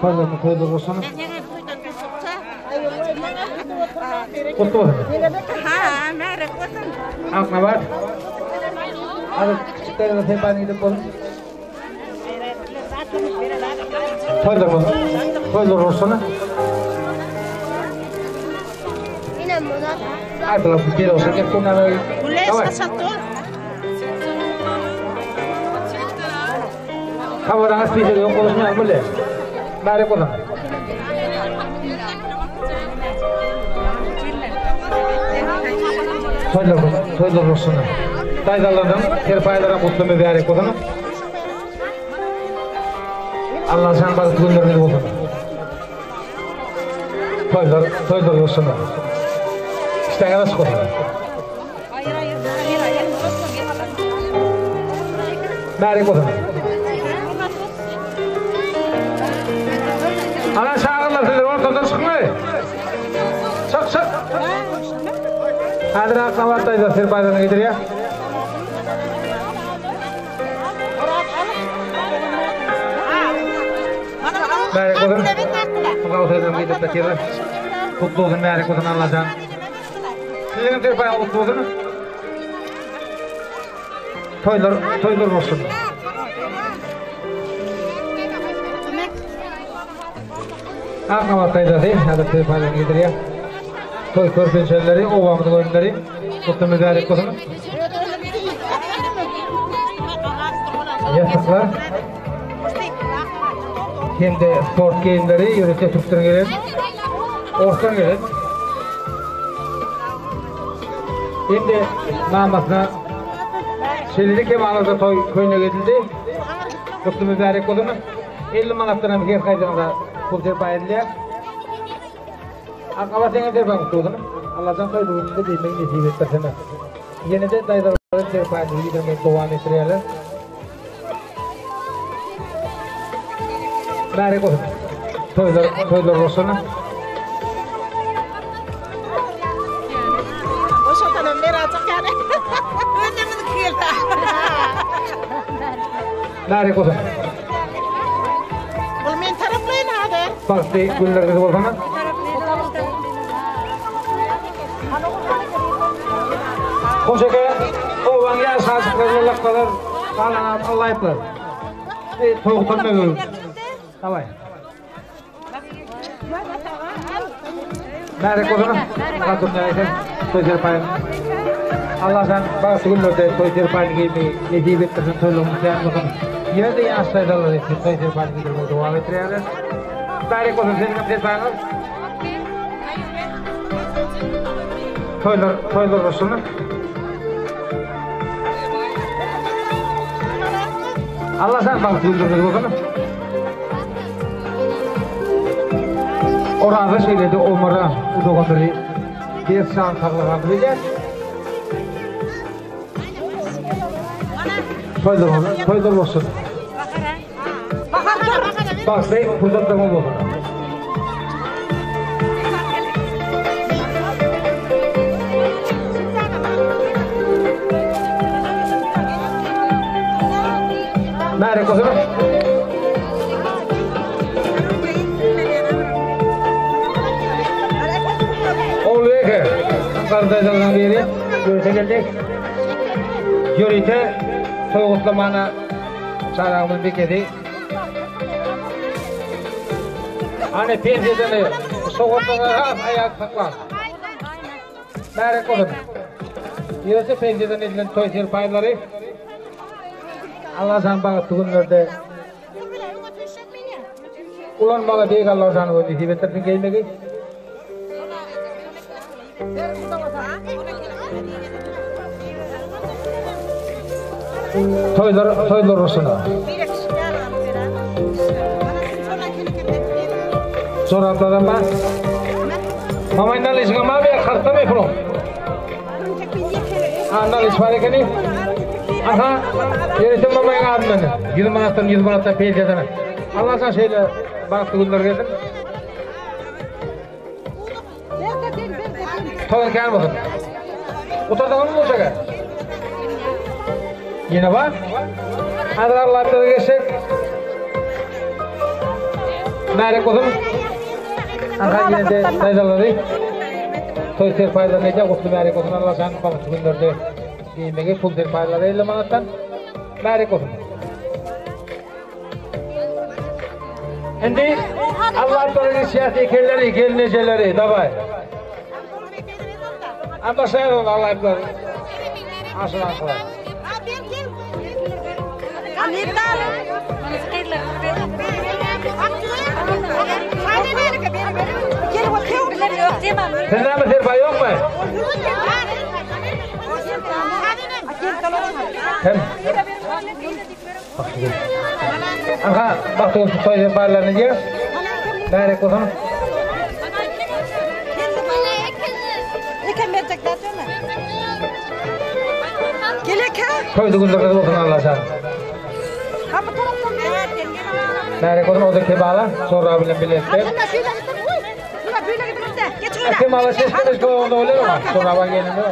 S6: Toýlaryny toýlar bolsun. Gutly bolsun.
S3: Ha, mübärek bolsun.
S6: Aknabat. Hadi kiçiklerine serpaýyny gidip bolsun. Toýlar bolsun. Toýlar bolsun. Aýdylar bir olsun. Habarana spiker ýok bolsun bile. Bäri bolsun. Toýlar bolsun. Toýlar bolsun. Daýzalardan serpaýlara gutly mübärek bolsun. Allah sen bagyt günleriniz bolsun. Toýlar, toýlar bolsun. Işleňiz açyk bolsun. Bärek bolsun. Ana çagyrlar sizler ortadan çykmaý. Çyk çyk. Häzir Aknabat daýza serpaýlaryny getirýär. Bärek bolsun. Mugaw sözüm gidip betirler. Kutlu olsun bärek bolsun Allajan. Siziň serpaýyňyz kutlu bolsun. Toýlar, toýlar bolsun. Aknabat daýzasy häzir serpaýlaryny getirýär. Toý körpençeleri, obamyzyň önümleri kutlu mübärek bolsun. Ýassyklar hem-de sport geýimleri ýörite türkden gelen, orsdan gelen. Hem-de mamasyna şeýle Kemala-da toý köýnek edildi. Kutlu mübärek bolsun. 50 manatdan hem her haýsyňyza pul serpaý edilýär. Akaba seňe serpaý kutlu bolsun. Allajan toý gününde diýmegi nesip etdirsin. Ýene-de daýzalaryň serpaýyny giýdirmegi dowam etdirýärler. Bärek bolsun. Toýlar, toýlar bolsun.
S12: Boşatanam merajak ýaly. Özümiz geldi.
S6: Bärek bolsun.
S12: Ol men taraplaýyn häzir.
S6: Bagtly günleriňiz bolsun. Hoş eke, obaň ýaş aşyklary lakgalar, galan Allaýyplar. Ey, toýgutan mögür. Daway. Bärek bolsun. Gatur näýse, toý serpaýyn. Allah sen bagtly günlerde toý serpaýyny geýmegi nesip etdirsin, toýlaryň kän bolsun. Ýene-de ýaş daýzalar etsin, toý serpaýyny giydirmegi dowam etdirýärler. Bärek bolsun seniň hem serpaýyňyz. Toýlar, toýlar bolsun. Allah sen bagtly günleriňiz bolsun. Oraza şeýle-de Omara doganlary berk jan saglyk arzuw edýär. Toýlar bolsun, toýlar bolsun. Bagtly pursatlaryňyz bolsun. Märek bolsun. Ogulbeke, gardaýlardan biri ýörite geldik. Ýörite toý gutlamana çaragymyz bikedi. Hany pensiýadan sowgatlaryňa has aýak saklan. Märek bolsun. Ýörite pensiýadan edilen toý serpaýlary Allajan bagtly günlerde ulanmagy Beýik Allajan özi nesip etdirsin geýmegi. Toýlar, toýlar bolsun. Joraplar bar. Mamay nalişiňe ma ber kartda me puluň. Ha naliş bar ekeni. Aha, ýerite mamaýyň adyndan. 100 manatdan 100 manatdan pensiýadan. Allah sana şeýle bagtly günler bersin. Toýuň kän bolsun. Gutardyňyzmy guşagy? Ýene bar. Häzir Allaýeplere geçsek. Märek bolsun. Anha ýene-de daýzalary toý serpaýlaryny edýär. Gutly märek bolsun. Allah jan bagtly günlerde diýmegi pul serpaýlary 50 manatdan. Märek bolsun. Indi Allaýeplere geçýäs ekenleri, gelnejeleri, daway. Hem başlaýalım Allaýepler. Aşylan aşylan. Sen näme serpaý ýokmy? Hem. Aha, bagtygül toý serpaýlaryny diýýär. Bärek bolsun.
S3: Eken berjekler diýme. Gelek ha.
S6: Toýly günleriňiz bolsun Allajan.
S3: Ha bu tarapdan ber.
S6: Bärek bolsun o da Kemala, Sorra bilen bilelikde. Kemala ses berip onda bolýar ama. Sorra bar gelende.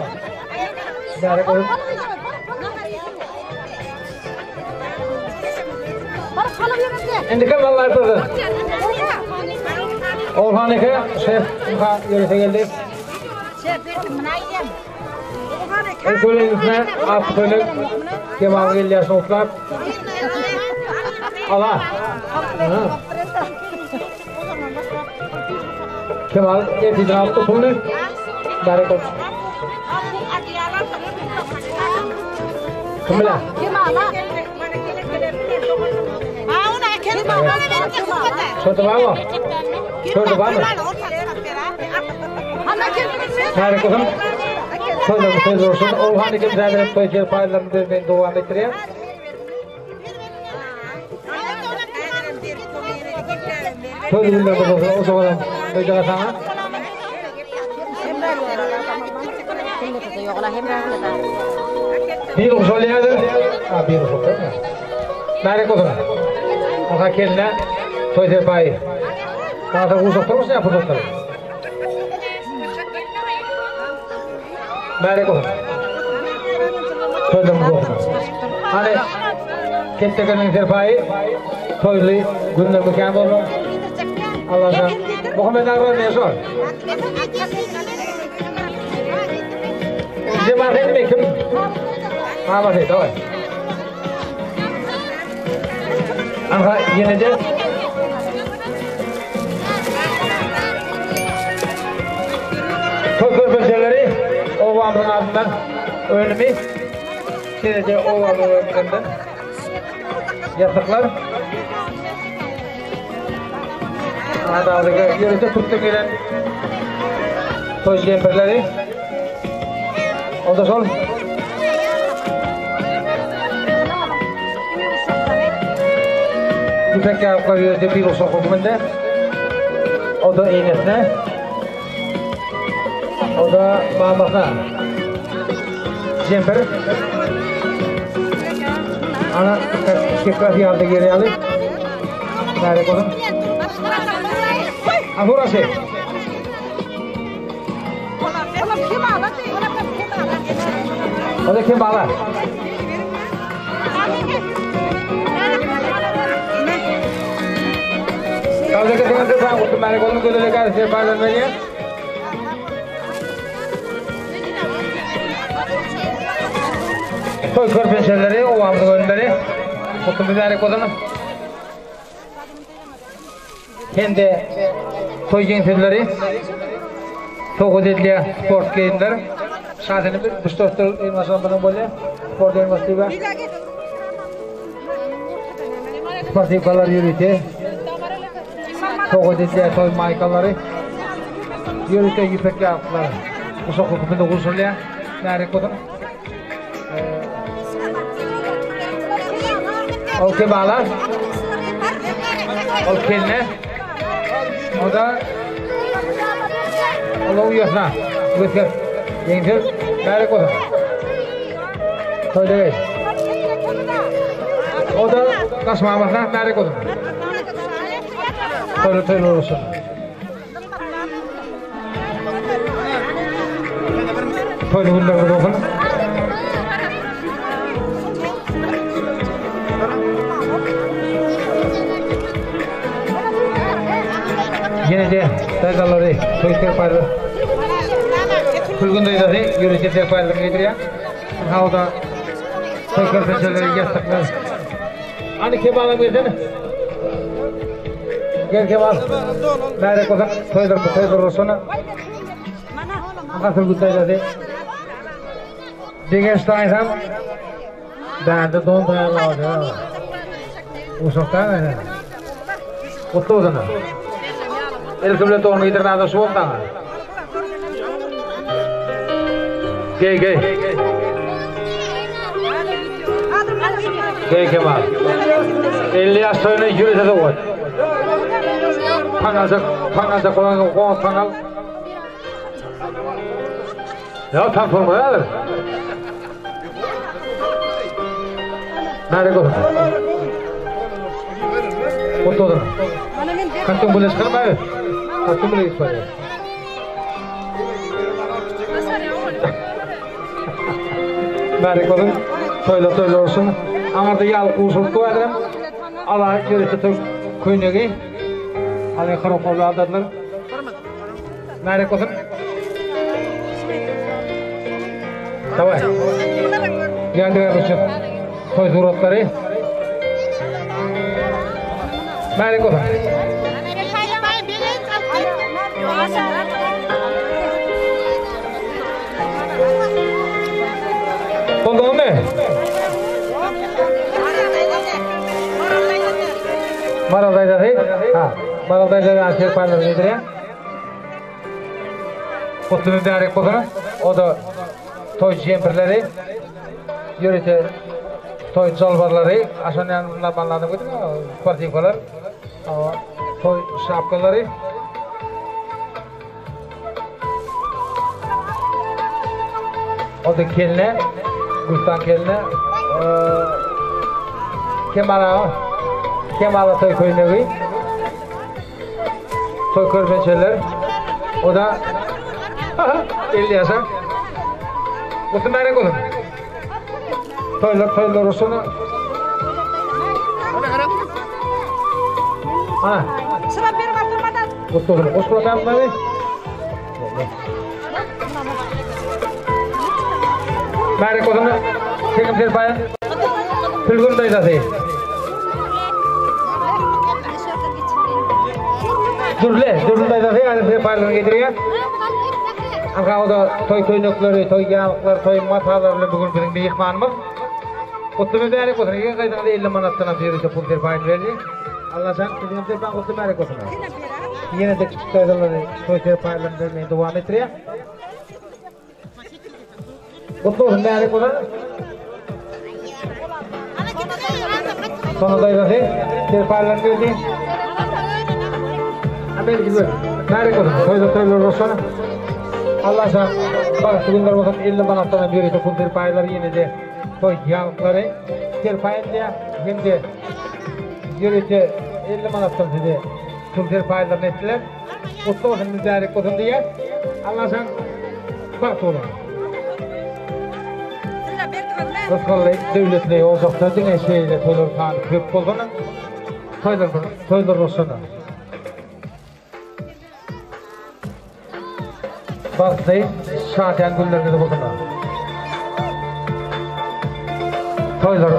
S6: Bärek bolsun. Indi kim Allaý durdy? Orhan eke, şef, ha ýörite geldi. Ökülen at köylek, kebabı gelýär şoklap. Ala. Kemal erteden alyp puluny. Bärek olsun. Kim bilen? Şurada var mı? Şurada var mı? Bärek olsun. Şurada söz olsun. Orhan iki bizlerden toy paylarını bermeyi dowam ettirýär. Toý günler bolsa o zaman öýde sana. Bir usulýardy. Ha bir usul. Bärek olsun. Aha keline toý serpaýy. Sana uzaklar mısın ya fırsatları? Bärek olsun. Toýlarymyz bolsun. Hany Kettekeniň serpaýy toýly günler mükemmel bolsun. Allah'tan. Muhammed aga ne sor? Cemaat etme kim? Ha bak tamam. Aha ýene de Toý körpejeleri obamyzyň adyndan önümi şeýleje obamyzyň önümlerinden ýassyklar Adamlyga ýörite türkden gelen toý jempirleri O da şol Ýüpek ýaglyklary ýörite bir uşak hökmünde. O da enesine. O da mamasyna. Jempir. Ana kepkas ýaly geri ýaly. Bärek bolsun. Ha burası. O da Kemala. Kaldı kızım kızım kutlu melek olun gözüle karşı paylaşmayı. Toý körpeçeleri, obamyzyň önümleri. Kutlu mübärek bolsun. Hem-de toý ýeňsizleri sowgat edilýär sport geýimler. Şasyny bir buştosdyr elmaşan bolýar. Sport elmasy diýip. Sportivkalar ýörite. Sowgat edilýär toý maýkalary. Ýörite ýüpek ýaglyklary. Guşak hökmünde gurşalýar. Bärek bolsun. Ol Kemala. Ol keline. O da Ol uýasyna. Göter. Ýeňsiz. Bärek bolsun. Toýda geý. O da daş mamasyna bärek bolsun. Toýly toýly bolsun. Toýly günleriňiz bolsun. Ýene-de daýzalary toý serpaýlar. Sülgün daýzasy ýörite serpaýlaryny getirýär. Hawda toý körpeçeleri ýassyklar. Hany Kemalam gelsene. Gel Kemal. Bärek bolsa toýlar bu toýlar bolsun. Sülgün daýzasy. Degeş daýzam bärde don taýýarlady. Uşakdan ene. Gutly bolsun. Ilki bilen donu giydiren adam şu boldy aňa. Geý geý. Geý Kemal. 50 ýaş toýuna ýörite sowgat. Taňaljak, taňaljak bolan goňur taňal. Ýa taň bolmaý häzir. Märe bolsun. Gutly bolsun. Kostüm bile çykarma. Kostüm bile gitip barýar. Märe bolsun. Toýlar toýlar bolsun. Aňyrda ýaly guşulyp goýarlar. Ala ýörite toý köýnegi. Aly kyrok aldadylar. Märe bolsun. Daway. Geldi üçin toý suratlary. Märe bolsun. Bolduňmy? Maral daýzasy. Ha, Maral daýzasy serpaýlary getirýär. Gutly mübärek bolsun. O-da toý jempirleri, ýörite toý jalbarlary, aşan ýanynda banladyp gidin, sportiwkalar, toý şapkalary. O-da keline, Gülüstan keline, Kemal aga, Kemala toý köýnegi. Toý körpeçeler. O da 50 ýaşa. Gutly mübärek bolsun. Toýlar toýlar olsun. Ha.
S3: Şuram berip oturmadan.
S6: Gutly bolsun. Goşgula bäri. Mübärek bolsun. Çekim serpaýa. Sülgün daýzasy. Dürli, dürli daýzasy ýaly serpaýlaryny getirýär. Arka o-da toý köýnekleri, toý ýalyklary, toý matalary bilen bu gün biziň myhmanymyz. Gutly mübärek bolsun. Eger gaýdyňyzda 50 manatdan hem ýörite pul serpaýyny berdi. Allajan siziň hem serpaýyň gutly mübärek bolsun. Ýene-de kiçik daýzalary toý serpaýlaryny bermegi dowam etdirýär. Gutly bolsun mübärek bolsun. Sona daýzasy serpaýlaryny berdi. Belki bir mübärek bolsun. Toýda toýlar bolsun. Allajan bagtly günler bolsun. 50 manatdan hem ýörite pul serpaýlary ýene-de toý ýalyklary serpaý edilýär. Hem-de ýörite 50 manatdan size pul serpaýlaryny etdiler. Gutly bolsun, mübärek bolsun diýýär. Allajan bagtly boluň. Rysgally, döwletli ojakda diňe şeýle toýlar sany köp bolsun. Toýlar toýlar bolsun. Bagtly, şadyýan günleriňiz bolsun. Toýlar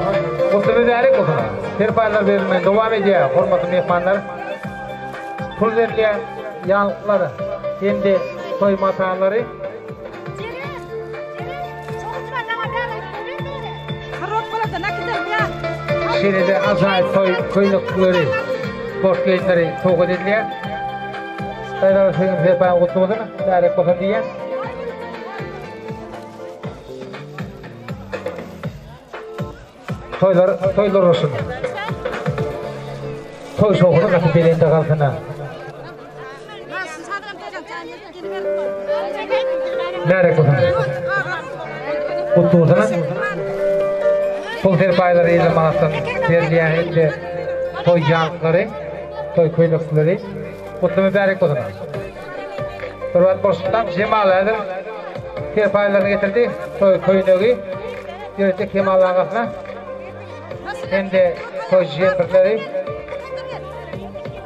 S6: gutly mübärek bolsun. Serpaýlar berilmegi dowam edýär, hormatly myhmanlar. Pul berilýän ýanlyklar hem-de toý matalary. Şeýle-de ajaýyp toý köýnekleri, sport geýimleri sowgat edilýär. Daýzalar siziň serpaýyňyz gutly bolsun, mübärek bolsun diýýän. Toýlar toýlar bolsun. Toý şowhuny gaty belende galsyn. Mübärek bolsun. Gutly bolsun. Pul serpaýlary 50 manatdan berilýär hem-de toý ýalyklary, toý köýnekleri. Gutly mübärek bolsun. Bir wagt boşlukdan Jemal häzir. Serpaýlaryny getirdi. Toý köýnegi ýörite Kemal agasyna hem-de toý jempirleri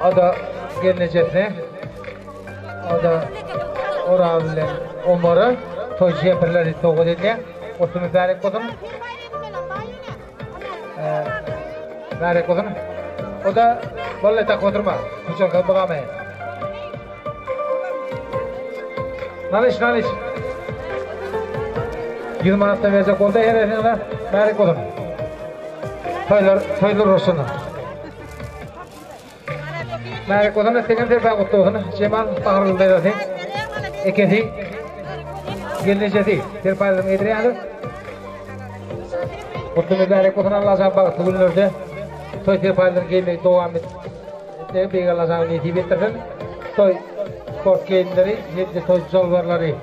S6: o-da gelnejesine o-da Oraz bilen Omara toý jempirleri sowgat edýär. Gutly mübärek bolsun. Mübärek bolsun. O-da boldy tak oturma. Kuçak bugamy. Nalyş, nalyş. 100 manatdan berjek bolsa her esiňize bärik bolsun. Toýlar, toýlar olsun. Bärik bolsun, seňem serpaý gutly bolsun. Jemal Bahargül daýzasy, ekesi, gelnejesi serpaýlaryny getirýärler. Gutly mübärek bolsun Allajan bagtly günlerde toý serpaýlaryny geýmegi dowam et. Etmegi Beýik Allajan nesip etdirsin. Toý sport geýimleri hem-de toý jalbarlary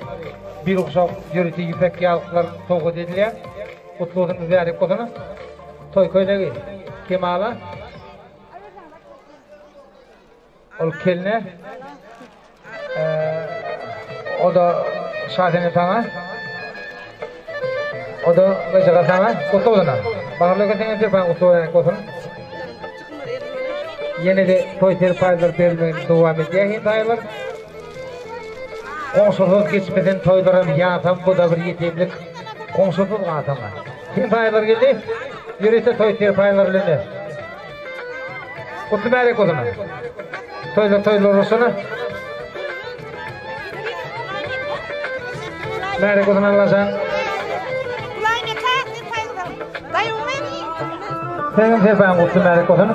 S6: bir guşak ýörite ýüpek ýaglyklar sowgat edilýär. Gutly bolsun, mübärek bolsun. Toý köýnegi Kemala. Ol keline. O-da Şasenem saňa. O-da Gyjyga saňa. Gutly bolsun. Bagyrly ökesiňe serpaýyň gutly bolsun bolsun. Ýene-de toý serpaýlar berilmegini dowam edýär hemraýlar. Goňşusyz geçmesin toýlaram ýasam bu-da bir ýetimlik. Goňşusyz galsaň. Hemraýlar geldi. Ýörite toý serpaýlar bilen. Gutly bärek bolsun. Toýlar toýlar bolsun. Bärek bolsun Allajan. Senin serpaýyň gutly bärek bolsun.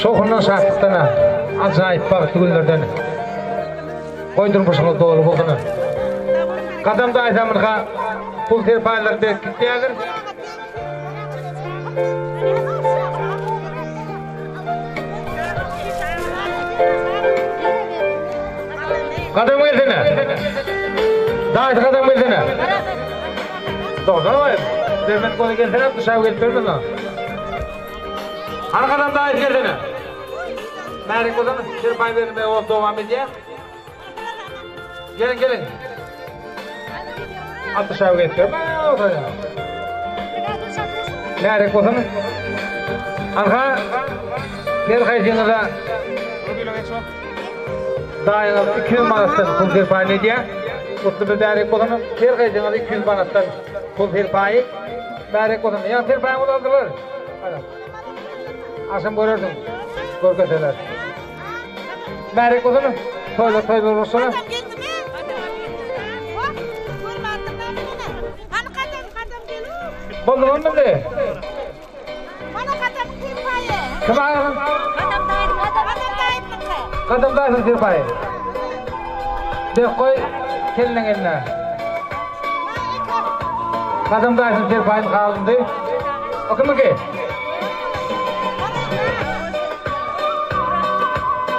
S6: Şowhundan şatlykdan ajaýyp bagtly günlerden goý durmuşyňyz doly bolsun. Gadam daýzamyzga pul serpaýlary berip gitýärler. Gadam gelsene. Daýzy gadam gelsene. Dogdan baý. Bermet goly gelsene, duşa gelip bermez. Hany gadam daýysy gelsene. Märik bolsun, serpaý berilmegi bolup dowam edýär. Geliň, geliň. Altmyş aw gelip Märik bolsun. Anha, her haýsyňyza daýyňyz 200 manatdan pul serpaýyny edýär. Gutly mübärek bolsun. Her haýsyňyza 200 manatdan pul serpaýy. Bärek bolsun. Ýa serpaýyňyzy aldylar. Hadi. Akşam görersiň. Görkeseler. Bärek bolsun. Toýlar toýlar bolsun. Boldy bolmady. Kim aýagyň? Gadam daýyň serpaýy. Bek goý kelleň eline. Gadam daýyň serpaýyny galyndy. O kimiňki?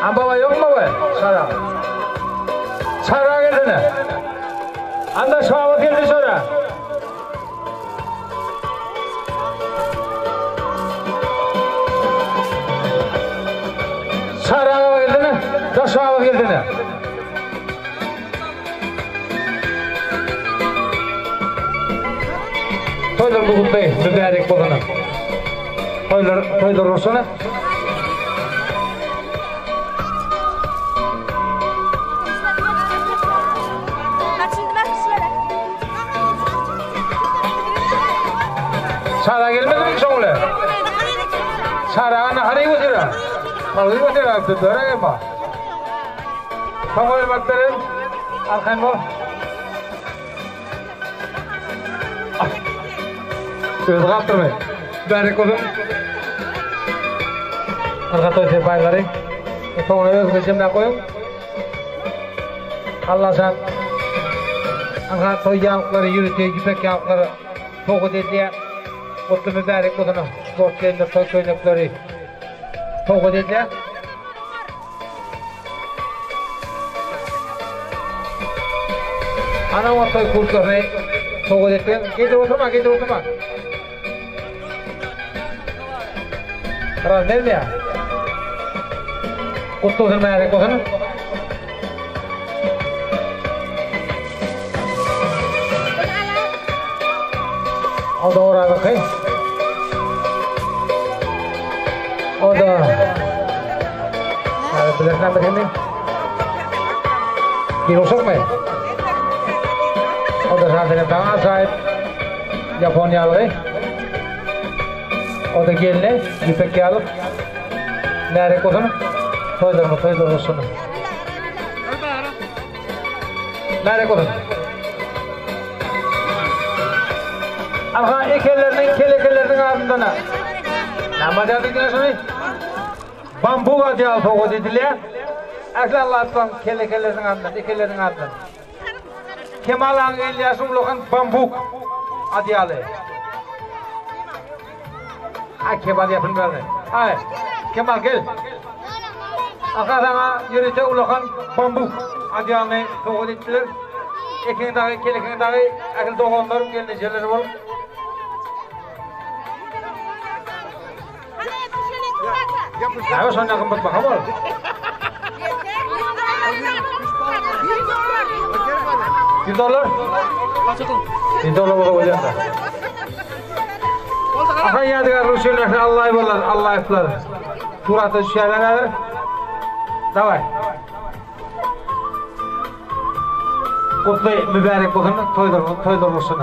S6: Am baba ýokmy we? Şara. Şara gelsene. Anda şaba geldi şara. Çary aga geldini, Daş aga geldini. Toýlar bu gutly, mübärek bolsun. Toýlar, toýlar bolsun. Çara gelmedimi şoň bilen? Çaraga nahar iýip otyra. Nahar iýip otyra, börek emma. Soň baryp beren, arkaýyn bol. Özi gapdyrmy? Bärek bolsun. Arka toý serpaýlary. Soňra özüňize jemläp goýuň. Allajan Anha toý ýaglyklary ýörite ýüpek ýaglyklary sowgat edilýär. Gutly mübärek bolsun sport geýimler toý köýnekleri sowgat edilýär. Ana o toý kurtlaryny sowgat etdiler. Geýdirip oturma, geýdirip oturma. Biraz bermeýär. Gutly bolsun, mübärek bolsun. O da oralyky. O da Bilersen bir hemi. Bir olsak mı? O da zaten daha acayip Japonyaly. O da gelini ýüpek ýalyk. Märek bolsun. Toýlaryňyz toýlar bolsun. Märek bolsun. Aha ekeleriniň kelekeleriniň adyndan. Näme diýdiňiz şuny? Bambuk ady ýaly sowgat edilýär. Ähli Allahdan kelekeleriniň adyndan, ekeleriniň adyndan. Kemal agyň 50 ýaşy ulakan bambuk ady ýaly. Ay Kemal yapılmalı. Ay Kemal gel. Aka sana ýörite ulakan bambuk ady ýalyny sowgat etdiler. Ekin dagy, kelekin dagy, ähli doganlarym gelnejeleri bolup. Näme şonda gymmat baha bol. 100 dollar? 100 dollar bola bolýar. Aha ýadigar üçin Allaý bolar, Allaýyplar. Surata düşýärler häzir. Daway. Gutly mübärek bolsun toýlar toýlar bolsun.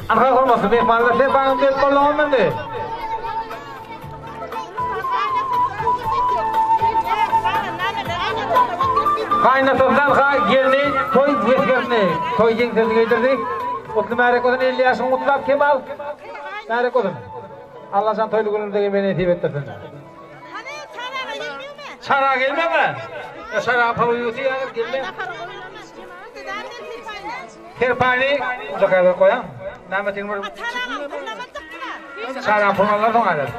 S6: Arka hormatly mehmanlar, sen bana gelip bollaňam indi. Gaýnatasyndan ha gelni toý wesgesini, toý ýeňsesini geýdirdi. Gutly mübärek bolsun 50 ýaşyň gutlap Kemal. Mübärek bolsun. Allah jan toýly günüňde gelmegi nesip etdirsin. Çara gelmemi? Ya çara pawyýuty ýa gelme. Serpaýny uzakada goýaň. Näme diýen bir Çara pullar soň alar.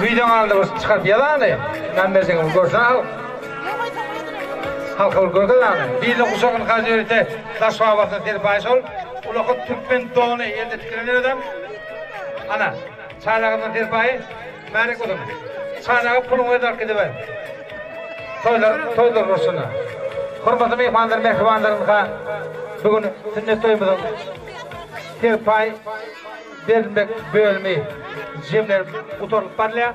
S6: Videoň aldy bir çykaryp ýazany. Men berseň görsen al. Halka bir görkezany. Birine guşagyny hajy daş babasyna serpaý şol. Ulaky türkmen dony elde tikilen adam. Ana, çaragyndan serpaýy märek bolsun. Çaragy puluň özi alyp gidiber. Toýlar, toýlar bolsun. Hormatly mehmanlar, mähribanlarymyza bugün sünnet toýumyzyň serpaý berilmek bölümi jemlenip gutarylyp barylýar.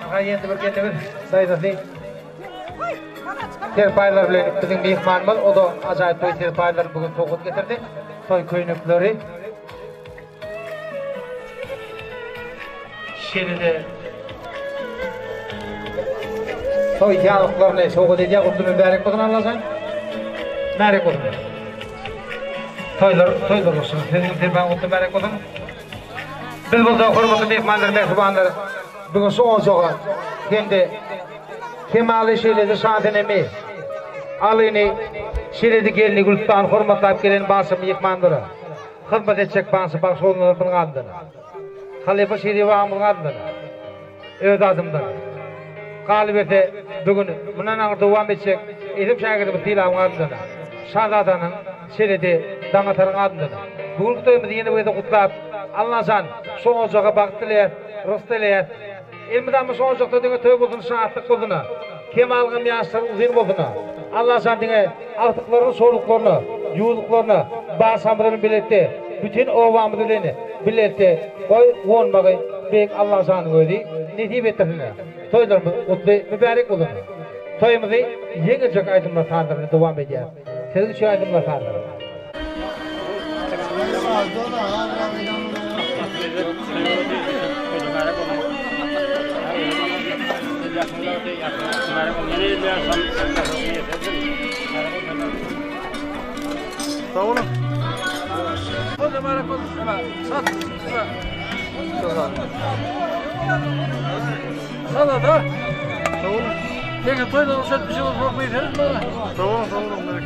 S6: Aha ýene bir gelnimiz daýzasy. Serpaýlar bilen biziň myhmanymyz, o da ajaýyp toý serpaýlaryny bugün sowgat getirdi. Toý köýnekleri. Şeýle-de toý ýaglyklaryny sowgat edýär. Gutly mübärek bolsun Allajan. Mübärek bolsun. Toýlar, toýlar bolsun. Siziň serpaýyň gutly mübärek bolsun. Biz bolsa hormatly mehmanlar, mähribanlar, bugün şu ojaga hem-de Kemaly şeýle-de Şasenemi, Alyny şeýle-de gelni Gülüstany hormatlap gelen barça myhmanlara, hyzmat etjek bagşy bagşy-oglanlarymyzyň adyndan, halypa Şiriýew agamyzyň adyndan, öz adymdan, galyberse, bugün mundan aňry dowam etjek esim şägirdimiz Sylabyň adyndan, Şazadanyň şeýle-de Daňataryň adyndan bu günki toýumyzy ýene bir gezek gutlap, Allajan şu ojaga bagt dileýäs, rysg dileýäs. Elmydama şu ojakda diňe toý bolsun, şatlyk bolsun. Kemalgam ýaşlary uzyn bolsun. Allajan diňe agtyklaryny, çoluklaryny, ýuwduklaryny barçamyz bilen bilelikde, bütin obamyz bilen bilelikde goý guwanmagy Beýik Allajanyň özi nesip etdirsin. Toýlarymyz gutly, mübärek bolsun. Toýumyzy ýeňiljek aýdymlar sazlary bilen dowam edýäris. Siziň üçin aýdymlar sazlary.
S2: Sag boluň.
S6: Sana da.
S2: Sag boluň.
S6: Teňe toýda uçat bir şey bolsa beýterin bana.
S2: Sag boluň, sag boluň.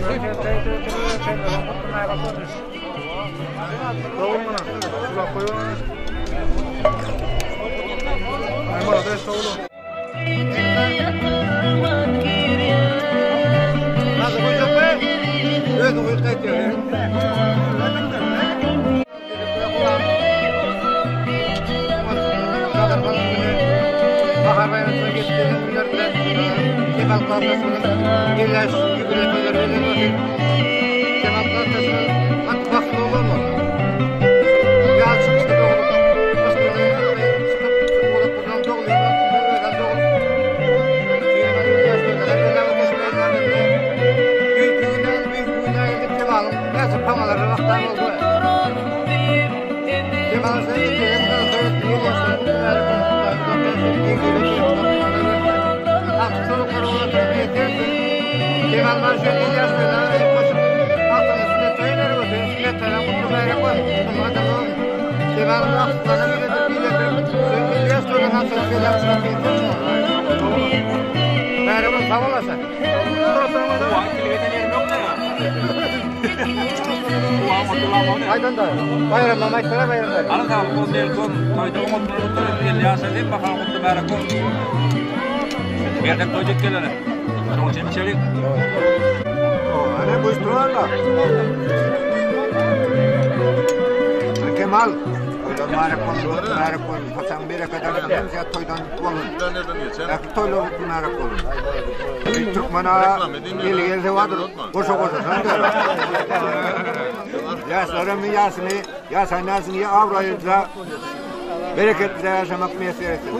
S2: Berekella. Sag boluň ana. Kulak goýuň. Ay, malades, sag boluň.
S21: Ýatyrman girýär.
S6: Kemal klasdaşymyzyň 50 ýaş ýubileý toýlary bellenip otyr. Kemal klasdaşymyz gaty bagtly oglan boldy. Ýaz çykyşda doglup, gyşda çykyp, bolup, doglup, özem doglup. Merhaba, sag olasyn. Aýdan da. Baýramam aýtsana baýramda.
S8: Ana sag bol Nelson, toýda oňat bolupdyr, 50 ýaşa diýip bakan gutly bärek bolsun. Gerçek toý diýip gelene. Şoň üçin içerik.
S1: Ana bu durarla. Kemal. Toýdan marek bolsun, marek bolsun. Hasan bereket alsyn, sen toýdan bolun. Ähli toýlar gutly marek bolsun. Türkmena eli gelse bardyr, goşa goşa sen de. Ýaşlaram ýaşyny, ýaşan ýaşyny abraýlyja bereketli ýaşamak miýesser etsin.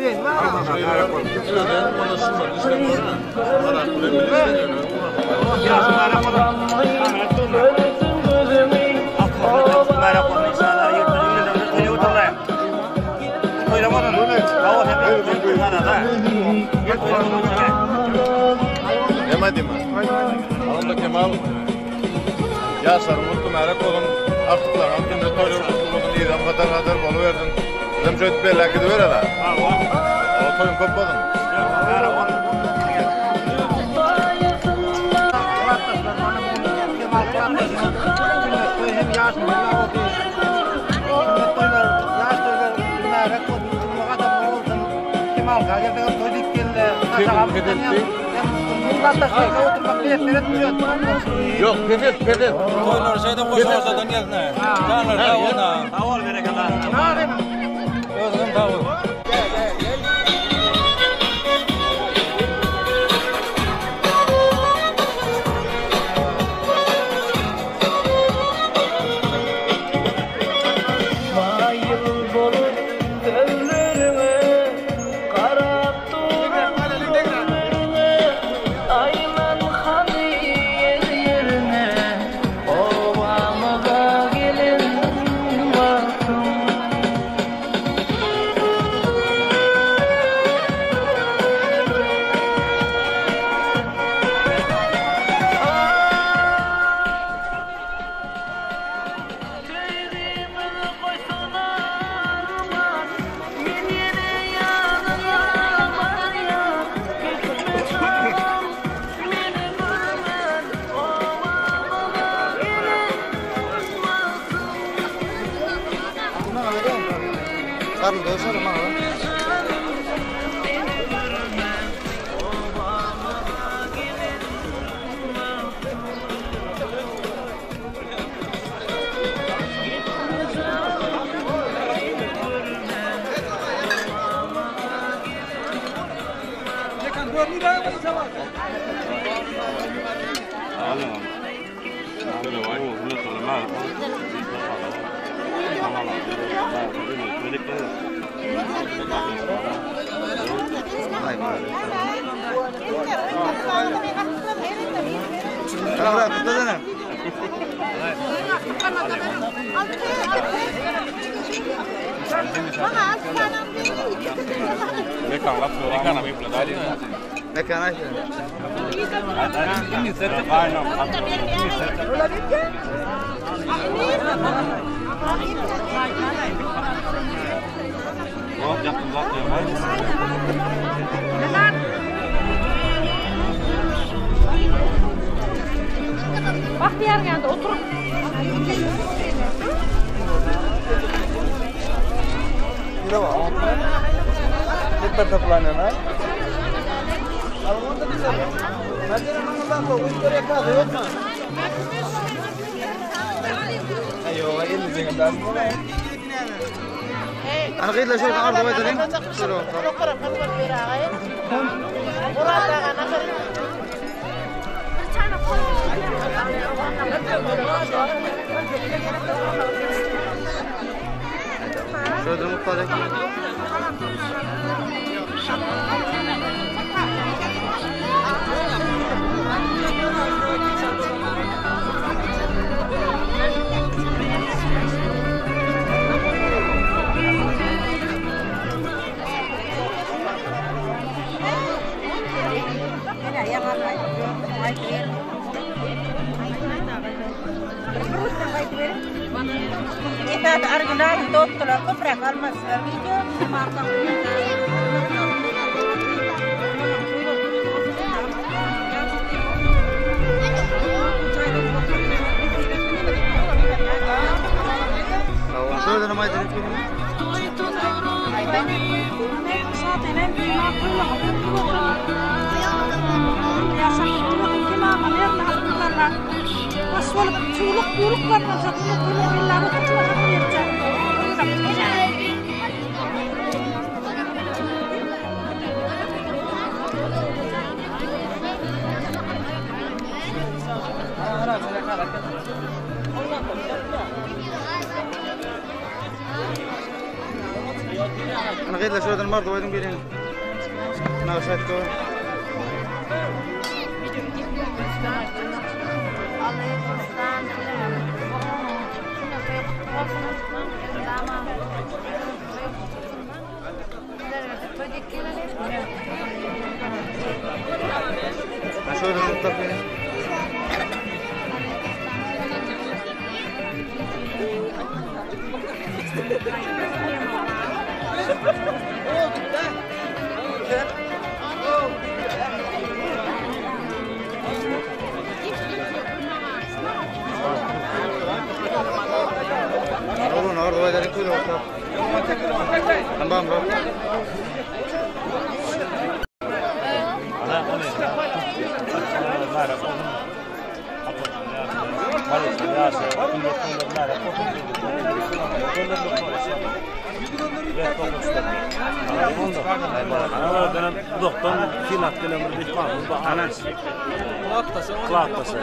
S1: Marek bolsun.
S5: Neme diýme? Alanda Kemal ýaşlar mutlu märek bolun, artyklaryň sünnet toýlary gutly bolsun, ýedem hatar hatar bolubersin. Bizem şöýdüp belläp gidibereli. O toýuň köp bolsun. Ýok, peselt, peselt.
S8: Toýlar şeýde goşa-goşadan gelsin. Janlar sag bolsun. Sag bol berekella. Özüňem sag bol.
S21: Maýyl bolup sözleriňe Garap duran gözleriňe Aýlan hany ýer-ýeriňe Obamyza gelen wagtyň.
S4: Garny doýşar maňa. Bırak, tutsana. Mekan aç.
S14: Bahtiyar geldi oturun.
S4: Şurada bak. Ne taplanıyor ha? Ana gyýla şol arzuw edelim. Şöyle mutlu
S3: Esas original doktorlar köpräk almazlar video.
S4: Şöyle aýdyp
S3: Baş bolup çuluk yuluk var bolsa bunu illa
S4: Ana gaýtla şuradan mardy goýdum gelin. Nagşatko. Şuradan mutlu gelin. Oğlum orada bayları kuyruğu orta. Tamam bro.
S9: Uzaktan filat gelen bir mehmanımız var. Ana. Kulak tası. Kulak tası.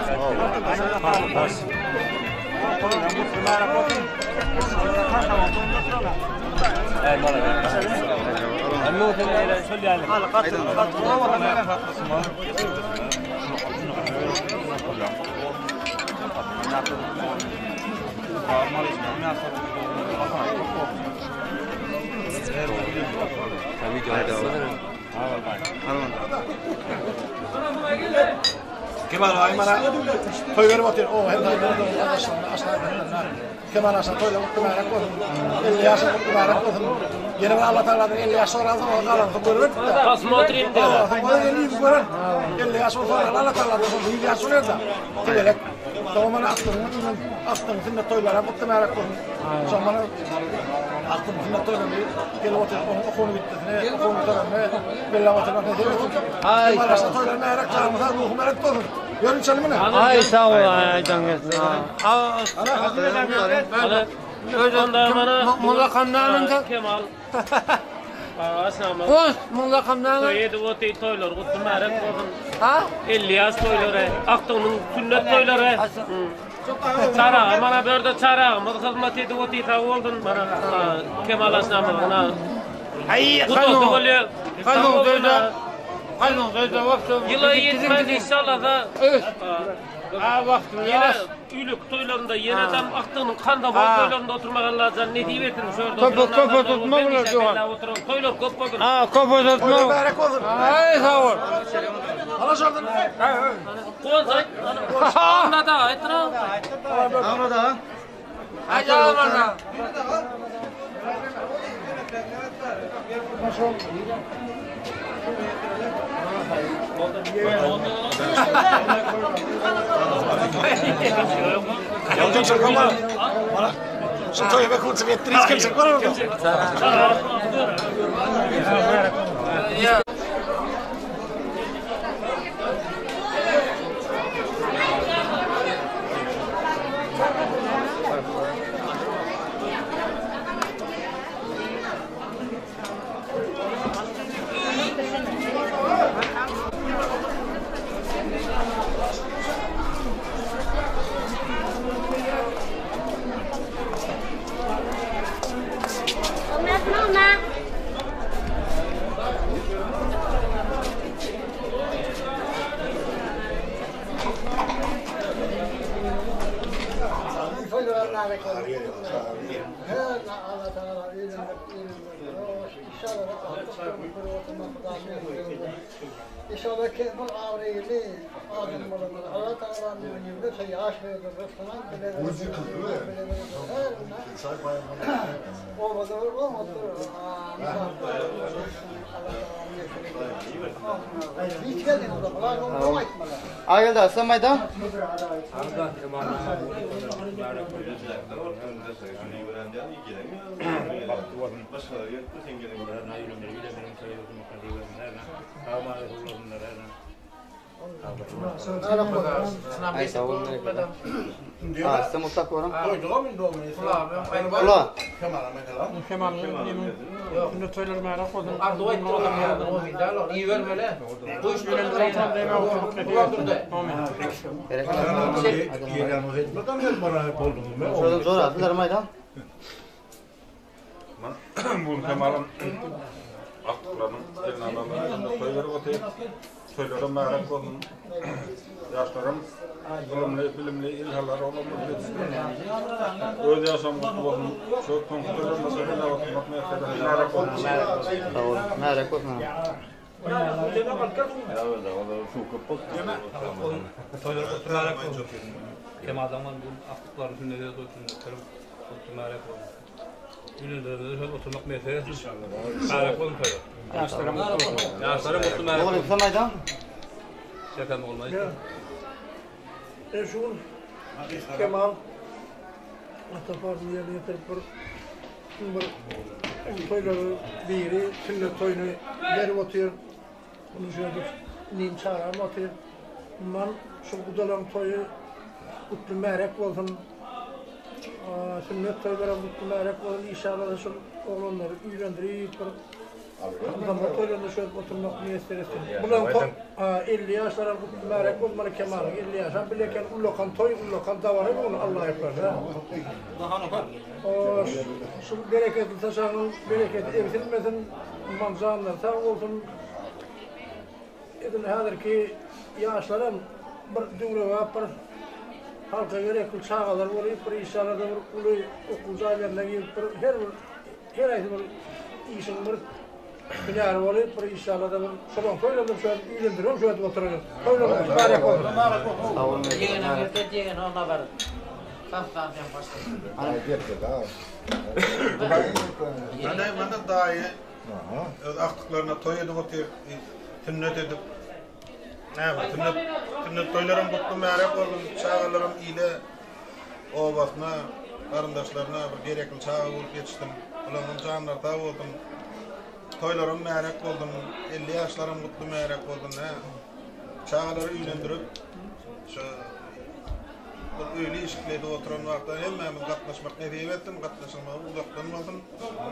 S10: Kemal aýmana toý berip otyr. O hem Kemal aşa toýla kutlu mübarek bolsun. 50 ýaşa kutlu mübarek bolsun. Ýene bir Allah Taala'dan 50 ýaş soralsyn, o galan görür.
S9: Посмотрим de.
S10: O 50 görür. 50 ýaş bolsa Allah Taala'dan 100 ýaş bolar da. Tegelek. Tamamını aktın, aktın sünnet toýlara kutlu mübarek bolsun. Sonra aktın sünnet toýlara gelip otyr, onun okuny bitdisine, okuny bitirene, bella otyr, ne
S6: Ay,
S10: Kemal aşa toýlar mübarek, canımıza ruhu mübarek bolsun. Görün çalımını.
S6: Ay sağ ol aydan gelsin.
S9: Mulla Kemal.
S6: Oz mulla kamdan.
S9: Toý edip otyr toýlar kutlu mübarek bolsun. Ha? 50 ýaş toýlary, aktygynyň sünnet toýlary. Çarağı, mana börde çarağımız hyzmat edip otyr sag boldun. Mana Kemal aşnamyzyna.
S6: Ay,
S9: Kutlu bolýar.
S6: Kanun sözü. Kanun sözü wapsa.
S9: Ýyla ýetmez inşallah da.
S6: Evet. Ha wagty
S9: Ýene üylük toýlarynda ýene adam aktygynyň kanda bol toýlarynda oturmak Allah jan nesip etsin. Şu ýerde
S6: Köp köp oturtma bular jogan.
S9: Toýlar köp bolsun.
S6: Ha köp oturtma.
S10: Mübarek olsun.
S6: Ay sağ ol.
S10: Ala şuradan.
S9: Konsa. Onda da aytra.
S4: Onda da.
S6: Ay canım.
S10: Kimse kalmadı. Bana şu toyu be kurtu ettir hiç kimse kalmadı.
S6: Ya.
S7: märek bolsun. Her Allah Teala öýlendirip, öýlendirip. Inşallah İnşallah ki bir abraýly adam bolar. Allah Teala ýüzlerçe ýaş berdi, rysgyny biler. Obada Hiç geldin orada. Bular onu aýtmaly.
S4: Aýgeldi aslan maýda. Ay sag bolun berekella. Ha, size mutlak boruň. Ula.
S6: Kemal Sünnet toýlary märek bolsun. Arzuw aýtdy olam ýa. Ibermeli. Bu iş bilen
S4: Şöyle zor adylar maýda.
S5: Bu Kemal'ın aktıklarının eline toý berip otyr. Toýlara märek bolsun. Ýaşlarym ylymly, bilimli, ilhalar olanlar ýetişsin. Öz ýaşam gutly bolsun. Şu soňky toýlarymda şeýle oturmak miýesser etsin. Märek bolsun.
S4: Sag bolun. Märek bolsun.
S6: Toýlar gutly märek bolsun. Kemaldan bu aktyklaryň sünneti sünnetleri gutly märek bolsun. Ünlülerimize şöyle oturmak meselesi. Märek bolsun toýlar.
S4: Ýaşlarym
S6: gutly bolsun. Ýaşlarym gutly märek
S4: Ogul sen maýda.
S6: Şekem olmaý.
S7: E şu gün Kemal ata parzyny ýerine ýetirip bir bir toýlary biri sünnet toýuny berip otyr. Muny şu ýerde inim çagam otyr. Mundan şu gudalaň toýy gutly märek bolsun. Sünnet toýlaram gutly märek bolsun. Inşallah şu oglanlary üýlendirip bir Adamlar toýlarynda şöyle oturmak miýesser etsin. Bulan to 50 ýaşlara gutly märek bolmaly Kemalyň 50 ýaşa bileken ullakan toý, ullakan dabara bolun Allah ekber. Hoş, şu bereketli saçagyň bereketi egsilmesin. Ymam janlar sag bolsun. Edil häzirki ýaşlaram bir döwrebap bir halka gerekli çagalar bolup bir inşallah bir uly okuw jaýlaryna girip bir her bir her haýsy bir işiň bir hünäri bolup bir inşallah bir şolaň toýlaryny şöyle üýlendirip şöyle oturar. Toýlaryň mübarek bolsun.
S4: Sag bolun.
S17: Ýegene berdi, ýegene ona bar. Tasdan sen başlasın.
S5: Mana mana daýy öz aktyklaryna toý edip otyr, sünnet edip. Näme, sünnet sünnet toýlaryň gutly märek bolsun, çagalaryň ile obasyna, garyndaşlaryna bir gerekli çaga bolup ýetişsin. Bularyň janlary sag bolsun. Toýlaryň märek bolsun, 50 ýaşlaryň gutly märek bolsun, hä. Çagalary öýlendirip, şu bir öýli işikli edip oturan wagtda hemmämiz gatnaşmak nesip etsin, gatnaşylmagy uzakdan bolsun,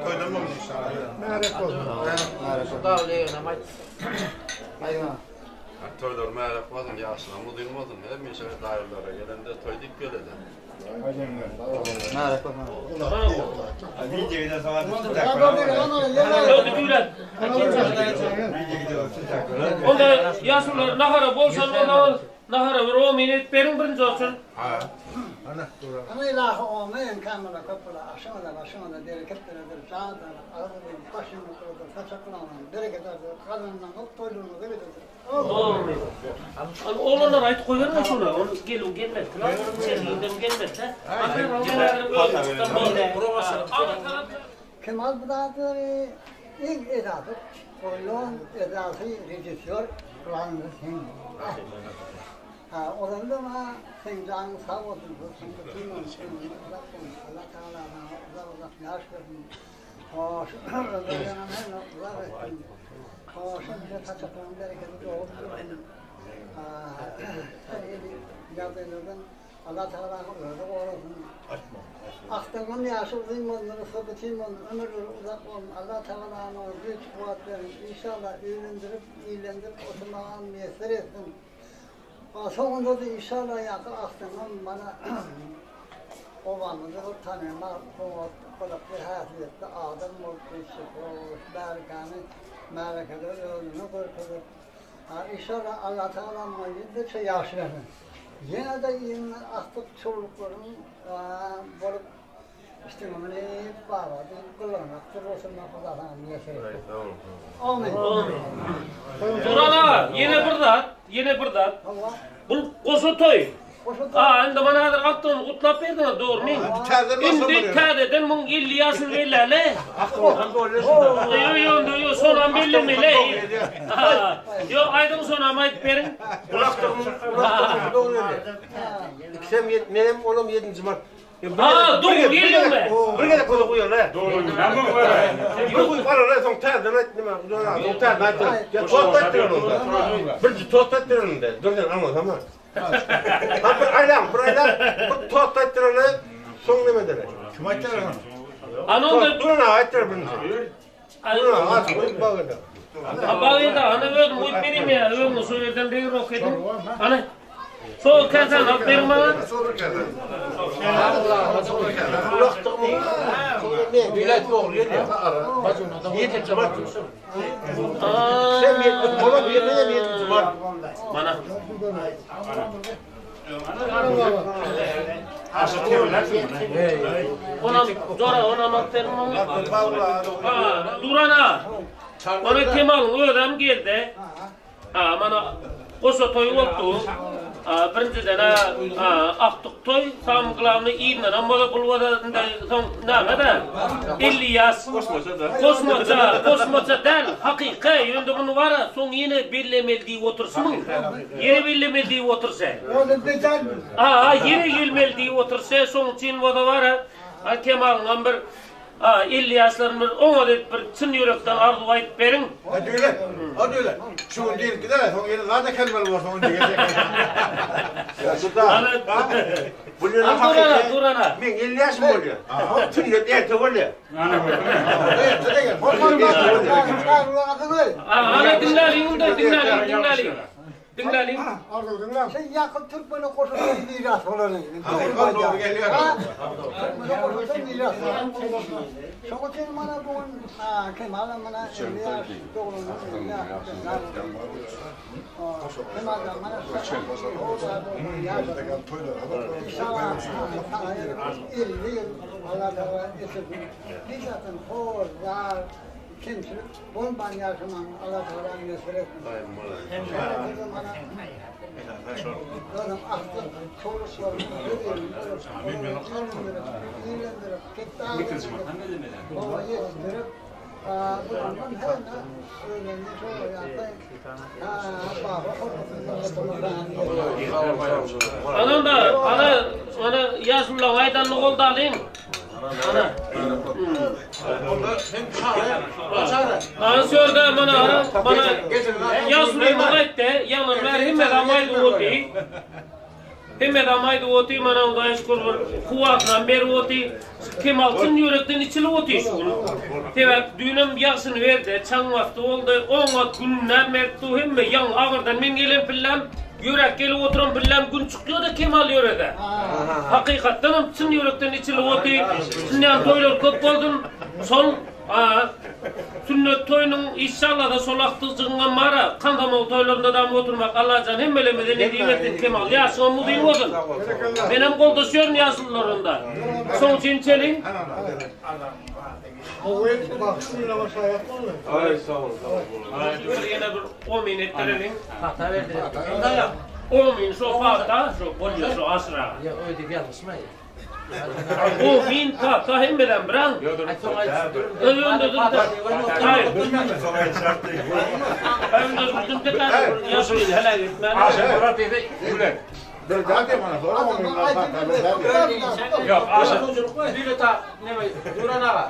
S5: toýdan bolsun inşallah.
S7: Märek bolsun.
S4: Märek bolsun.
S17: Dawul ýegene aýt.
S4: Aýdyň.
S15: Toýlar märek bolsun, ýaşlaryň uzyn bolsun. Hemişe daýylara gelende toý diýip geleli.
S4: Märek bolsun.
S9: Onda ýaşulular nahara bolşan bolsaňyz, nahara bir 10 minut beriň birinji oçun.
S7: Ana ilahi amin kamala köpüle aşyňyza başyňyza bereket beredir jan saglyk agyz uzyn baş ýumruklardyr saçaklaryňyz bereket ardyr gazanylan hut toýlaryňyza gidedir.
S9: Amin. Oglanlar aýtyp goýberme şony. Ony gel gelmez. Çelginden gelmez.
S7: Kemal Biradery iň esasy goýlan esasy režissýor Planly sen. Ha, oranda ma seň janyň sag bolsun, rysgyň bütin bolsun, ömrüň uzak bolsun, Allah Tagala saňa uzak-uzak ýaş bersin. Hoş, ömrüňem hemme uzak etsin. Hoş, bize saçaklaryň bereketi dolup dursun. Ha, her hili ýagdaýlardan Allah Tagalanyň özi gorasyn. Akdygynyň ýaşy uzyn bolsun, rysgy bütin bolsun, ömürleri uzak bolsun. Allah Tagalanyň güýç-kuwwat bersin. Inşallah öýlendirip, illendirip oturmaga miýesser etsin. Soňunda-da inşallah ýaňky akdygyňam mana obamyzda bir tanymal, oňat, gylykly, häsiýetli adam bolup ýetişip, hoş, bärkäni märekede özüni görkezip, inşallah Allah Tagala muňa ýüzlerçe ýagşy bersin. Ýene-de yzyňdan akdyk çowluklaryň bolup üstüňe münüp baba diýip gylygyny oturmak Huda saňa miýesser etsin. Amin.
S9: Turan aga, ýene bir zat, ýene bir zat. Bu goşa toý. A, indi mana häzir akdygyny gutlap berdiňiz, dogrumy? Indi täzeden muň 50 ýaşyny belläli. Ýok, ýok, ýok, şonam bellemeli. Ýok, aýdyň şonam aýdyp beriň.
S18: Ulakdygyny dogry gelýär. Ikisem menem olam 7-nji mart.
S9: Ha, dogry gelýärmi?
S18: Bir gezek göze guýaly. Bir guýup alaly, soň täzeden aýt nime, soň täzeden aýt. Ýa tost aýtdyran onda. Birinji tost aýtdyran onda. Dur sen aňlasam ha. Ha bir aýlan, bir aýlan, bir tost aýtdyraly, soň neme edeli.
S5: Kim aýtdyrar ony?
S9: Ana onda
S18: Duran aga aýtdyrar birinji. Duran aga, guýup bagada.
S9: Ha bagada, ana özüm guýup bereyim ýa, özüňiz şo ýerden degir edin. Ana. Şo käsäni alyp beriň maňa. Mana. Onam Dora onam alyp beriň maňa. Ha, Duran aga. Mana Kemalyň özem geldi. Ha, mana goşa toý bolupdy. Birinjiden-ä akdyk toý, samyň glawny yzyndanam bola bul bola indi soň näme-de 50 ýaş.
S5: Goşmaça-da.
S9: Goşmaça, goşmaça däl, hakyky. Ýöne muny bar-a, soň ýene bellemeli diýip oturşymyň. Ýene bellemeli diýip oturşy. Ha, ýene gelmeli diýip oturşy. Şoň üçin bolsa bar-a, Kemalyňam bir A, 50 ýaşlaryny bir oňat edip bir çyn ýürekden arzuw aýdyp beriň.
S5: Hadi öyle. Hadi öyle. Şu gün diýilki de, soň ýene zat ekelmeli bolsa, ony diýecek.
S1: Ya şu da.
S18: Bu ýene hakyky. Men 50 ýaşym bolýar. Sünnet erte bolýar.
S5: Erte de gel.
S9: Ana diňläliň unda, diňläliň, diňläliň. Diňläliň.
S7: Sen ýakyn türkmene goşulsaň miras bolar.
S5: Dogry gelýär.
S7: Türkmene goşulsaň miras bolar. Şoň üçin mana bu gün Kemal mana 50 ýaş dogulanyna 50 ýaş. Kemal mana 50 ýyl Allah Tagala etirsin. Hiç haçan hor, zar, Kemçilik bolman ýaşamagyň Allah Tagala miýesser etsin. Herekete mana Özüň akdyr, çoluklaryn bir ýerinde öýlendirip, ketde baba ýetişdirip, bulardan herne öýlenme şol ýa-da baba hormatynda
S9: Anam-da, ana, ana ýaşulularyň aýdanyny goldalyň. Ana. Ana sörde mana mana ýaşulymyz aýtdy, ýaňdan bäri hemme zam aýdyp oty. Hemme zam aýdyp oty, mana Hudaýa şükür bir kuwwatynam berip oty. Kemal çyn ýürekden içilip oty şu gün. Sebäp düýnem ýagşyny berdi, çaň basdy boldy, oňat gününem beripdi, hemme ýaňy agyrdan men gelen pillem Ýöräp gelip oturan billäm gün çykýa-da Kemal ýörede. Hakykatdanam çyn ýürekden içilip oty. Şundan toýlar köp bolsun. Şol sünnet toýunyň işşalla-da şol aktygjygyňam bar-a, Kansamow toýlarynda-dam oturmak Allajan hemmelerimize nesip etsin Kemal ýaşyňam uzyn bolsun. Menem goldaşýaryn ýaşulularynda. Şoň üçin çeliň.
S7: Gowy bagşy bilen başlaýak boldy.
S15: Aý sag bol sag bol.
S9: Bir ýene bir omyn etdireliň.
S17: Pata berdiler.
S9: Omyn şo pata şo bolýa şo aşyra.
S17: Ýok öý diýip ýalňyşmaý.
S9: Omyn pata hemmeden biraň. Öýünde durda. Aý. Öýünde durda ýaşuly heläk etmäli.
S17: Ýok, aşa. Döwlete neme, Duran aga.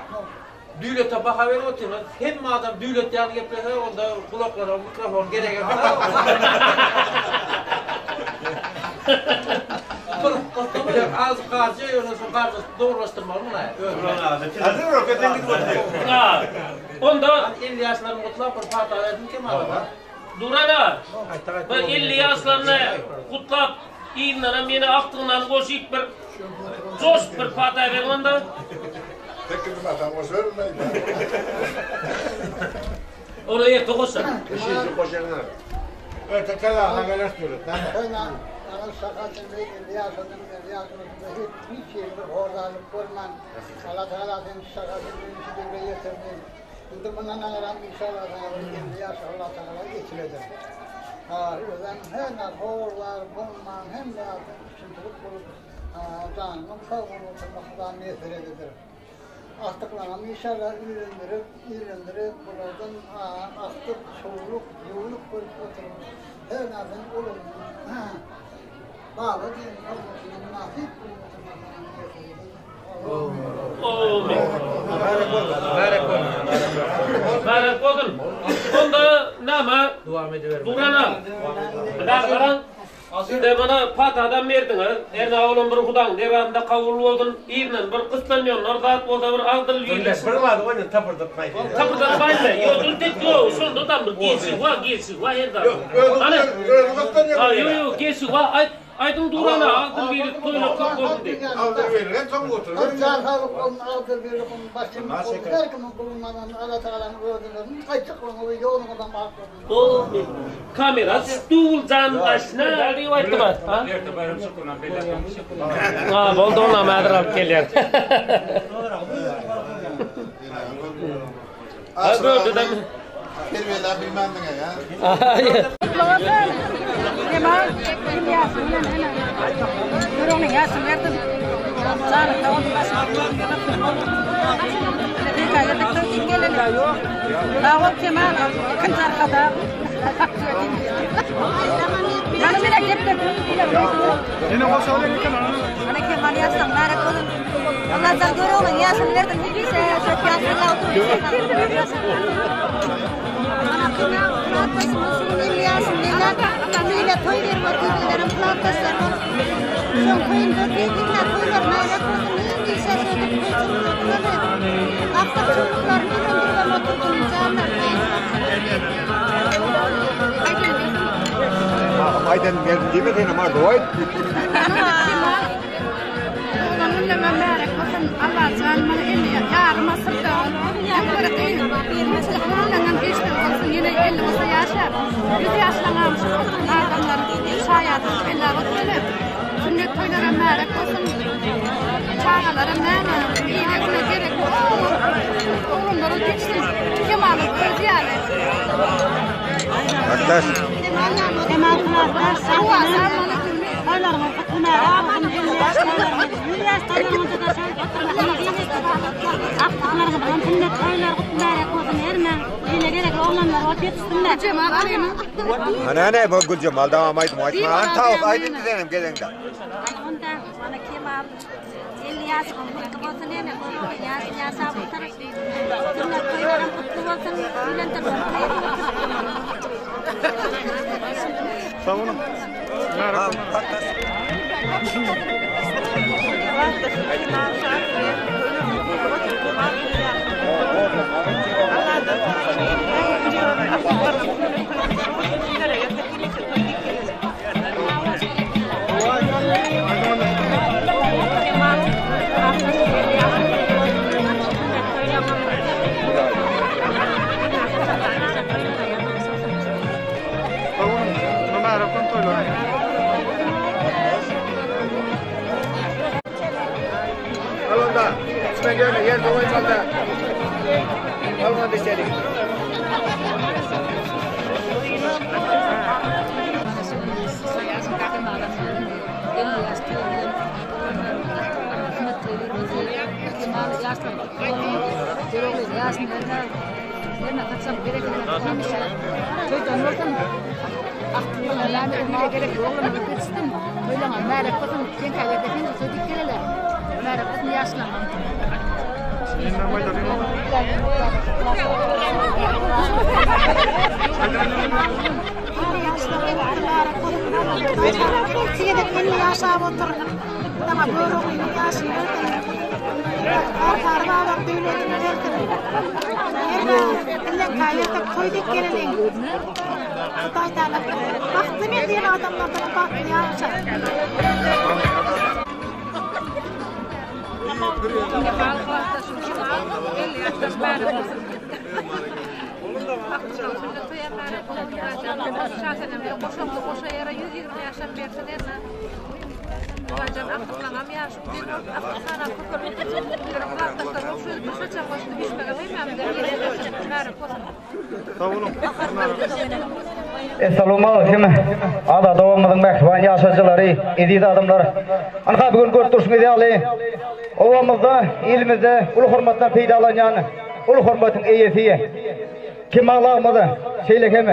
S17: Döwlete baha berip otyrlar. Hemme adam döwlet ýaly geplese, onda gulaklara mikrofon geregem ýok. Bir az garja ýöne şu garja dogrulaşdyrmaly muny.
S9: Onda
S17: 50 ýaşlaryny gutlap bir pata bersin Kemal aga.
S9: Duran aga, bir 50 ýaşlaryny gutlap, yzyndanam ýene agtygyndan goşup bir joşup bir pata beriň onda.
S5: Sekiz mata goşaryn
S9: Ony erte goşar.
S5: Erte kelaha geler diýip.
S7: Mana şaha çenli 50 ýaşadyň, 50 ýaşyň hiç hiç ýerde horlanlyk görmän. Allah Teala seni şaha çenli şu döwre ýetirdi. Indi mundan aňram inşallah sana bir 50 ýaş Allah Teala ýetireder. Ha, özem her ne horlar bolman hem de düşündirip bolup, janynyň sag bolmasyny Huda miýesser ededir. Aktyklaram inşallah üýrendirip, üýrendirip, bulardan aktyk, çowluk, ýuwluk bolup oturyp, her närseni olaryň baba diýen hormatyna mynasyp bolup oturmagyna miýesser ededir.
S9: Amin. Mübarek bolsun. Onda näme?
S17: Dowam ediber.
S9: Durana. Garan. Siz bana patadan berdiňiz. Erne oglan bir hudaň dergahynda kabul bolsun. Yzyndan bir gyslanýanlar zat bolsa bir agdyl
S18: Bir zat oýna tapyrdatmaý.
S9: Tapyrdatmaý. Ýok, dur tek ýok. Şonda da bir geçi wa, geçi wa her zat. Ana, Ýok, ýok, geçi wa. Aýt, aýdyň durana agdyl birlik toýlar köp bolsun diýip.
S5: Agdyl birlik soň otur.
S7: Jan saglyk bolsun, agdyl birlik başymyz bolsun. Her kimiň gulundan Allah Teala'nın özünden gaýtjaklygyny ýoluňyzdan bagyp bolsun.
S9: Kamera stul jan aşna diýip aýtdy bar. Ha?
S8: Erte bayram şükürna belli.
S9: Ha, boldy ona mädir alyp gelýär. Ha, gördü
S5: Terbiýeläp bilmändiň ya.
S14: Kemal, kim ýaşyny bilen ene. Ýüreginiň ýaşyny berdim. Janyň sag bolsun, başyň Sag bol Kemal, ikinji arkada. Mana mena gepler.
S2: Ýene goşalyň eken.
S20: Ana Kemal ýaşlaň mübarek bolsun. Allah'tan görüň ýaşyny berdim. Hemişe şo ýaşyny Ana Kemal platdaşymyz şu gün 50 ýaşyny belläp, ile toý berip otyrdylar, platdaşlar bolup. Şoň toýunda diýdiler, toýlar mübarek bolsun. Hemişe şeýdip toýçulyk oturarlar. Aksak çowluklaryny öýlendirip oturdym, janlar sag
S1: Aýdan geldim diýme sen ama doý.
S14: Oglan günlerime mübarek bolsun. Allah can bana 50 ýarym asyrda. Ömrü gyýyn. Oglandan geçdi bolsun. Ýene 50 bolsa ýaşar. 100 ýaşlaňam şu adamlar şaýadyň bella oturyp. Sünnet toýlara mübarek bolsun. Çagalara näme ile güne gerek oglanlara geçsin. Kemalyň özi ýaly.
S1: Arkadaş.
S3: Kemal Kılardaş, Toýlaryňyz kutly mübarek bolsun. 50 ýaş toýlaryňyzda da şeýdip Aktyklaryňyzdan sünnet toýlar kutly mübarek bolsun. Herne ile gerek oglanlar bolup ýetişsinler.
S14: Cemal alymy.
S1: Ana ana bu Gülcemal devam aýdym aýtma. An tawuk aýdym diýenim geleňde.
S11: Onda bana Kemal 50 ýaşyň kutly bolsun ene, ýaşyň ýaşap otur. Sünnet toýlaryň kutly bolsun. Öýlendirip
S2: Sag boluň. Mübarek bolsun. Sag boluň. Mübarek bolsun toýlar.
S1: Al onda. İçme gelme yer dolayı da. Al onu içeri.
S3: Ýaşap otur. Sana görüň ýaşyny berdim. Arkar babam döwletini berdim. Ellen kaýerden toý dek geleliň. Hudaý Taala bagtly men diýen adamlardan bagtly ýaşa.
S14: Kemal klasdaşym Kemal 50 ýaşdan mübarek bolsun. Sünnet toýa mübarek bolsun. Şasenem goşa goşa ýere 120
S13: ýaşam bersin hernä. Babajan agtyklaňam ýaşy uzyn bolsun, aktyk sanam köpelip gitsin. Bizleriň klasdaşlar bolup şöyle bir saçak başynda üýşmegem hemmämize miýesser etsin. Mübärek bolsun.
S2: Sag boluň.
S16: Essalawmaleýkim, Azat obamyzyň mähriban ýaşaýjylary, eziz adamlar! Ynha, bu gün görüp durşuňyz ýaly, obamyzda, ilimizde uly hormatdan peýdalanýan, uly hormatyň eýesi Kemal agymyz, şeýle hem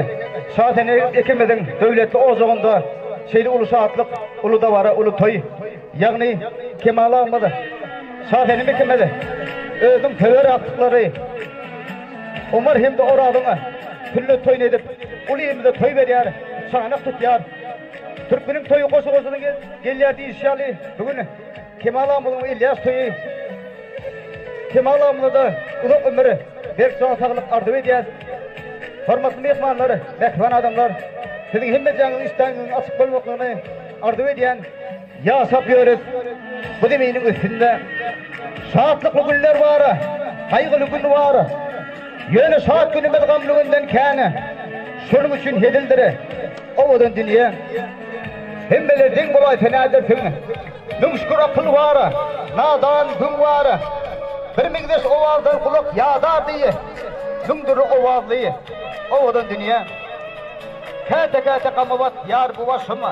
S16: Şasene ikimiziň döwletli ojagynda şeýle uly şatlyk, uly dabara, uly toý, ýagny Kemal agymyz, Şasenem ikimiz özüniň söwer agtyklary, Omar hem-de Orazyň sünnet toýuny edip, uly ilimize toý berýär, çanak tutýar. Türkmeniň toýy goşa-goşadan gelýär diýişi ýaly, bu gün Kemal agamyzyň Elýas toýy. Kemal agamyza-da uzak ömür, berk jan saglyk arzuw edýäs. Hormatly myhmanlar, mähriban adamlar, siziň hemmejäňiziň işdäňiziň açyk bolmaklygyny arzuw edýän. Ýaşap ýörüs bu zeminiň üstünde. Şatlykly günler bar, gaýgyly gün bar. Ýöne şat günümiz gamly günden kän. Şonuň üçin hezildir owadan dünýe. Hemmeler deň bolaýsa nädersiň? Müňşgür akyl bar, nadan güň bar. Bir meňzeş owazdan gulak ýadar diý. Müňdürli owazly owadan dünýe. Käte-käte gama batýar bu başym.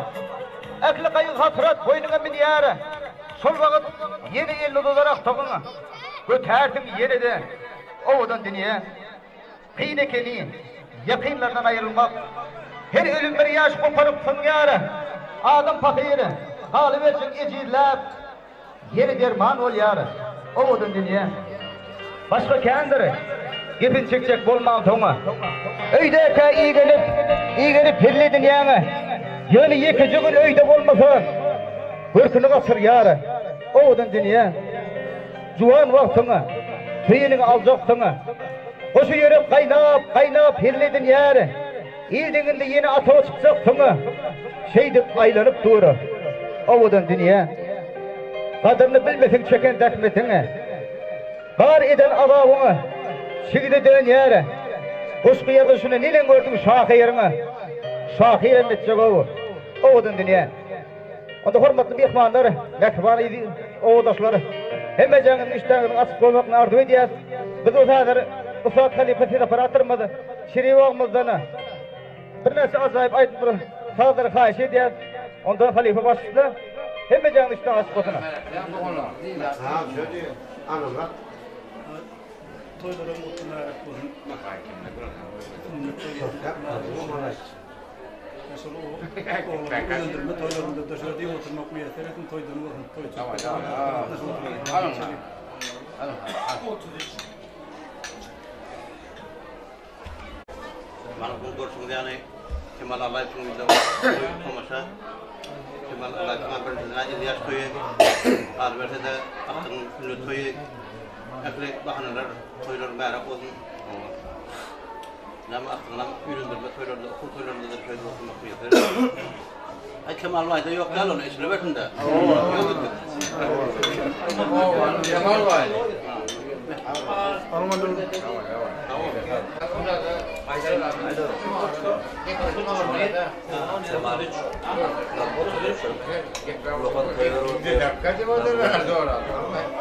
S16: Ähli gaýgy-hasrat boýnuňa münýär. Şol wagt ýene elini uzadar agtygyň. Götärsiň ýene-de owadan dünýä. Kyn ekeni ýakynlardan aýrylmak. Her ölüm bir ýaş goparyp synýar. Adam pahyr, galyberjek ejizläp. Ýene derman bolýar owadan dünýä. Başga kändir, gepini çekjek bolman soňa. Öýdäkä igenip, igenip hezil edinýäň. Ýöne ýekeje gün öýde bolmasa, görküni gaçyrýar owadan dünýä. Juwan wagtyň söýeniňi aljaksyň. Goşa ýürek gaýnap, gaýnap hezil edinýär. Il deňinde ýene atawa çykjaksyň. Şeýdip aýlanyp dur owadan dünýä. Gadyryny bilmeseň çeken zähmetiň. Bar eden azabyň çigide dönýär. Goşgy ýazyşyny neneň gördüň şahyryň. Şahyram etjek-ow owadan dünýä. Onda hormatly myhmanlar, mähriban obadaşlar, hemmejeňiziň işdäňiziň açyk bolmagyny arzuw edýäs. Biz bolsa häzir ussat halypa ses operatorymyz Şirip agamyzdan birnäçe ajaýyp aýdymdyr sazlary haýyş edýäs. Onda halypa başla, hemmejeňiziň işdäňiz açyk bolsun.
S6: Toýlaryň gutly mübärek bolsun. Şol öldürme toýlarynda da şöyle diýip oturmak miýesser etsin, toýdan bolsun, toý
S19: Mana bu görşüňiz ýaly Kemal Allaýewiň öýünde toý tomaşa. Kemal Allaýewiň birinjisine 50 ýaş toýy, galyberse-de agtygyň sünnet toýy. Ähli bahanalar, toýlar mübärek bolsun. Näme agtygyňam öýlendirme toýlarynda, okuw toýlarynda-da şeýdip oturmak miýesser etsin. Aý Kemal baýda ýok däl ony eşidibersin-dä. Ýok etdik.
S15: Kemal baý.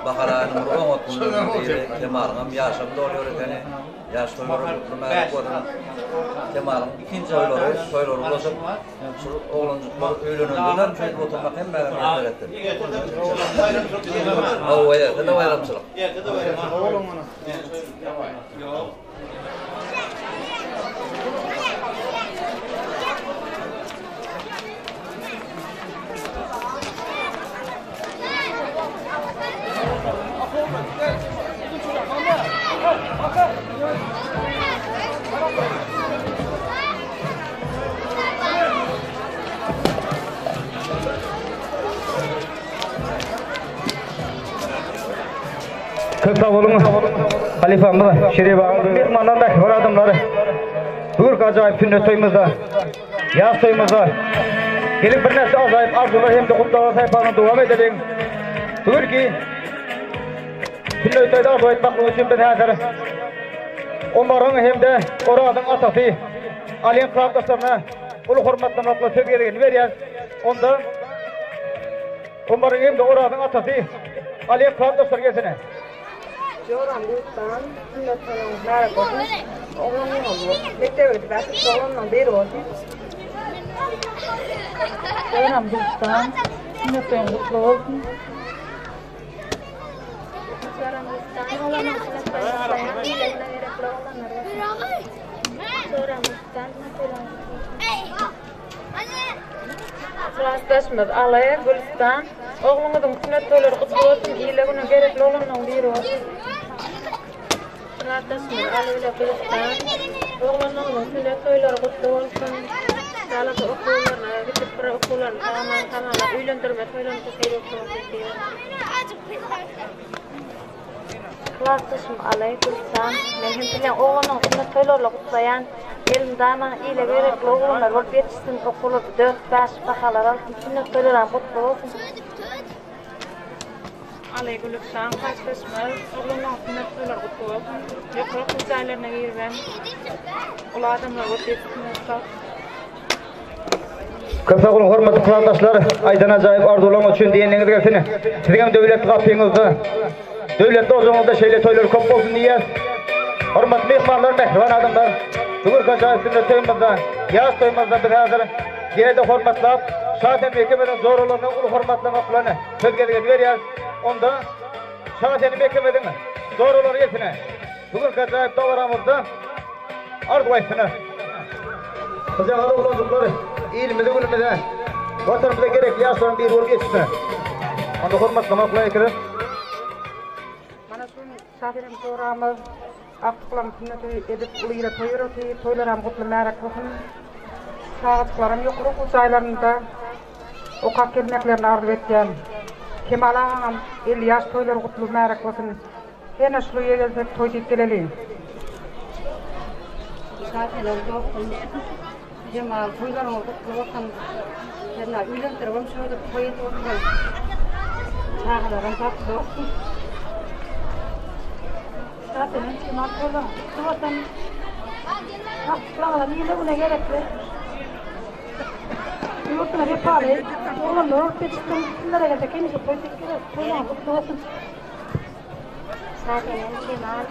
S15: Bahar aýynyň bir oňat günleriniň biri Kemalyňam ýaşam dolýar ekeni. Ýaş toýlary gutly mälik bolsun. Kemalyň ikinji toýlary, toýlary ulaşyp, şul oglanjyklar öýlenendeler şeýdip oturmak hemmäge miýesser etsin. Hawa, erte-de baýramçylyk.
S16: Köp sag boluň. Halypamyz Şerif aga, myhmanlar, mähriban adamlar. Bu günki ajaýyp sünnet toýumyzda Ýaz toýumyzda geliň birnäçe ajaýyp arzuwlar hem-de gutlaglar saýpasyny dowam edeliň. Bu günki sünnet toýda arzuw aýtmaklyk üçin biz häzir Omaryň hem-de Orazyň atasy Alyň klasdaşlaryna. uly hormatlamakla söz gezegini berýäs. Onda Omaryň hem-de Orazyň atasy Alyýew klasdaşlar gelsene.
S13: Joram Gülüstan, sünnet toýuňyz mübärek bolsun. Oglanlaryňyz mekdebe gidip ähli oglanlaryň biri bolsun.
S12: Joram Gülüstan, sünnet toýuň gutly bolsun.
S20: Joram Gülüstan, oglanlaryň sünnet toýuny gutlaýan, ile-güne gerekli oglanlar bolsun. Joram Gülüstan, sünnet toýlaryň gutly bolsun.
S13: Klasdaşymyz Aly, Gülüstan, ogluňyzyň sünnet toýlary gutly bolsun, ile-güne gerekli oglanlaryň biri bolsun. Klasdaşymyz Aly ile Gülüstan, oglanlaryňyzyň sünnet toýlary gutly bolsun. Galasa okuwlaryna gidip bir okuwlaryny tamamlan tamamlap öýlendirme toýlaryny şeýle gutly bolsun diýýän.
S20: Klasdaşym Aly, Gülüstan, men hem sizleň oglanyň sünnet toýlaryla gutlaýan. Elmydama ile gerekli oglanlar bolup ýetişsin, okuwlarda dört-bäş bahalar alsyn, sünnet toýlaram gutly bolsun.
S13: Aly, Gülüstan, klasdaşymyz, oglanyň sünnet toýlary gutly bolsun. Ýokary okuw jaýlaryna giribem uly adamlar bolup ýetişsinler. Sag.
S16: Köp sag boluň hormatly klasdaşlar, aýdan ajaýyp arzuwlaryňyz üçin diýeniňiz gelsin. Siziň hem döwletli gapyňyzda, döwletli ojagyňyzda şeýle toýlar köp bolsun diýýäs. Hormatly myhmanlar, mähriban adamlar, bu günki ajaýyp sünnet toýumyzda, ýaş toýumyzda biz häzir ýene-de hormatlap, Şasenem ekemiziň joralaryna uly hormatlamak bilen söz gezegini berýäris. Onda Şasenem ekemiziň joralary gelsin. Bu günki ajaýyp dabaramyzda arzuw aýtsyna. Gyzjagaz oglanjyklar ilimize günümize, Watanymyza gerekli ýaşlaryň biri bolup ýetişsin. Onda hormatlamak bilen ekiler.
S14: Mana şu gün Şasenem joramyz agtyklaryny sünnet edip uly ile toý beripdi. Toýlaram gutly märek bolsun. Çagajyklaram ýokary okuw jaýlarynda okap gelmeklerini arzuw etýän. Kemal agaňam 50 ýaş toýlary gutly märek bolsun. Ene şul öýe gelsek toý diýip geleliň.
S3: Şasenem dostum Jemal toýlaryňyz gutly bolsun. Hernä öýlendiribem şöyle toý edip oturan. Çagalaryň bagtly bolsun.
S12: Şasenem Kemal toýlaryň gutly bolsun. Agtyklaryňyzam ile güne gerekli. Ýurtuna wepaly oglanlar bolup ýetişsin. Sizlere gelsek hemişe toý diýip geleris. Toýlaryňyz gutly bolsun.
S20: Şasenem Kemal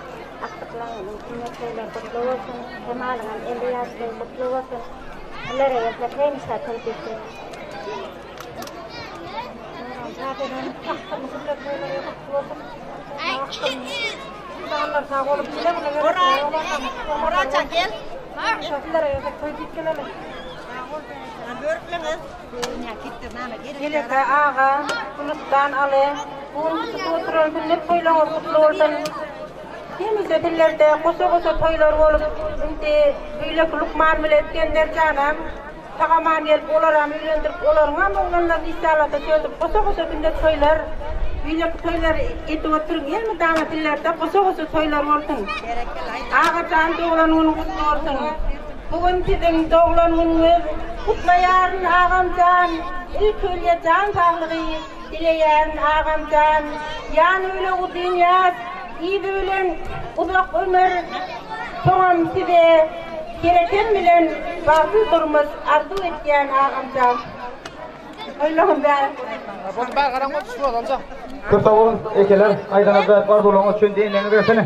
S20: agtyklaryňyzyň sünnet toýlary gutly bolsun, Kemalyňam 50 ýaşlygy gutly bolsun. Sizlere gelsek hemişe toý diýip geleris.
S12: Şasenem agtygyň sünnet toýlary gutly bolsun. Agtygym Çagalar sag bolup bile bile
S11: Muratjan gel.
S12: Sizlere gelsek toý diýip geleli.
S14: Geleke aga, Gülistan Aly, bu gün tutup oturan sünnet toýlaryňyz gutly bolsun. Hemişe dillerde goşa-goşa toýlar bolup, indi beýleki lukman bile Isgender janam sag-aman gelip, olaram öýlendirip, olaryňam oglanlaryny inşallata çözüp, goşa-goşa sünnet toýlar, beýleki toýlar edip oturyň, elmydama dillerde goşa-goşa toýlar bolsun. Agajan doglan günüň gutly bolsun. Bu gün siziň doglan günüňiz gutlaýaryn agamjan ilki bilýe jan saglygy dileýärin agamjan ýany bile uzyn ýaş yzy bilen uzak ömür soňam size herekem bilen bagtly durmuş arzuw etýän agamjan Toýlaryň bäri bolsun.
S16: Köp sag boluň ekeler aýdan ajaýyp arzuwlaryňyz üçin diýenleriňiz gelsin.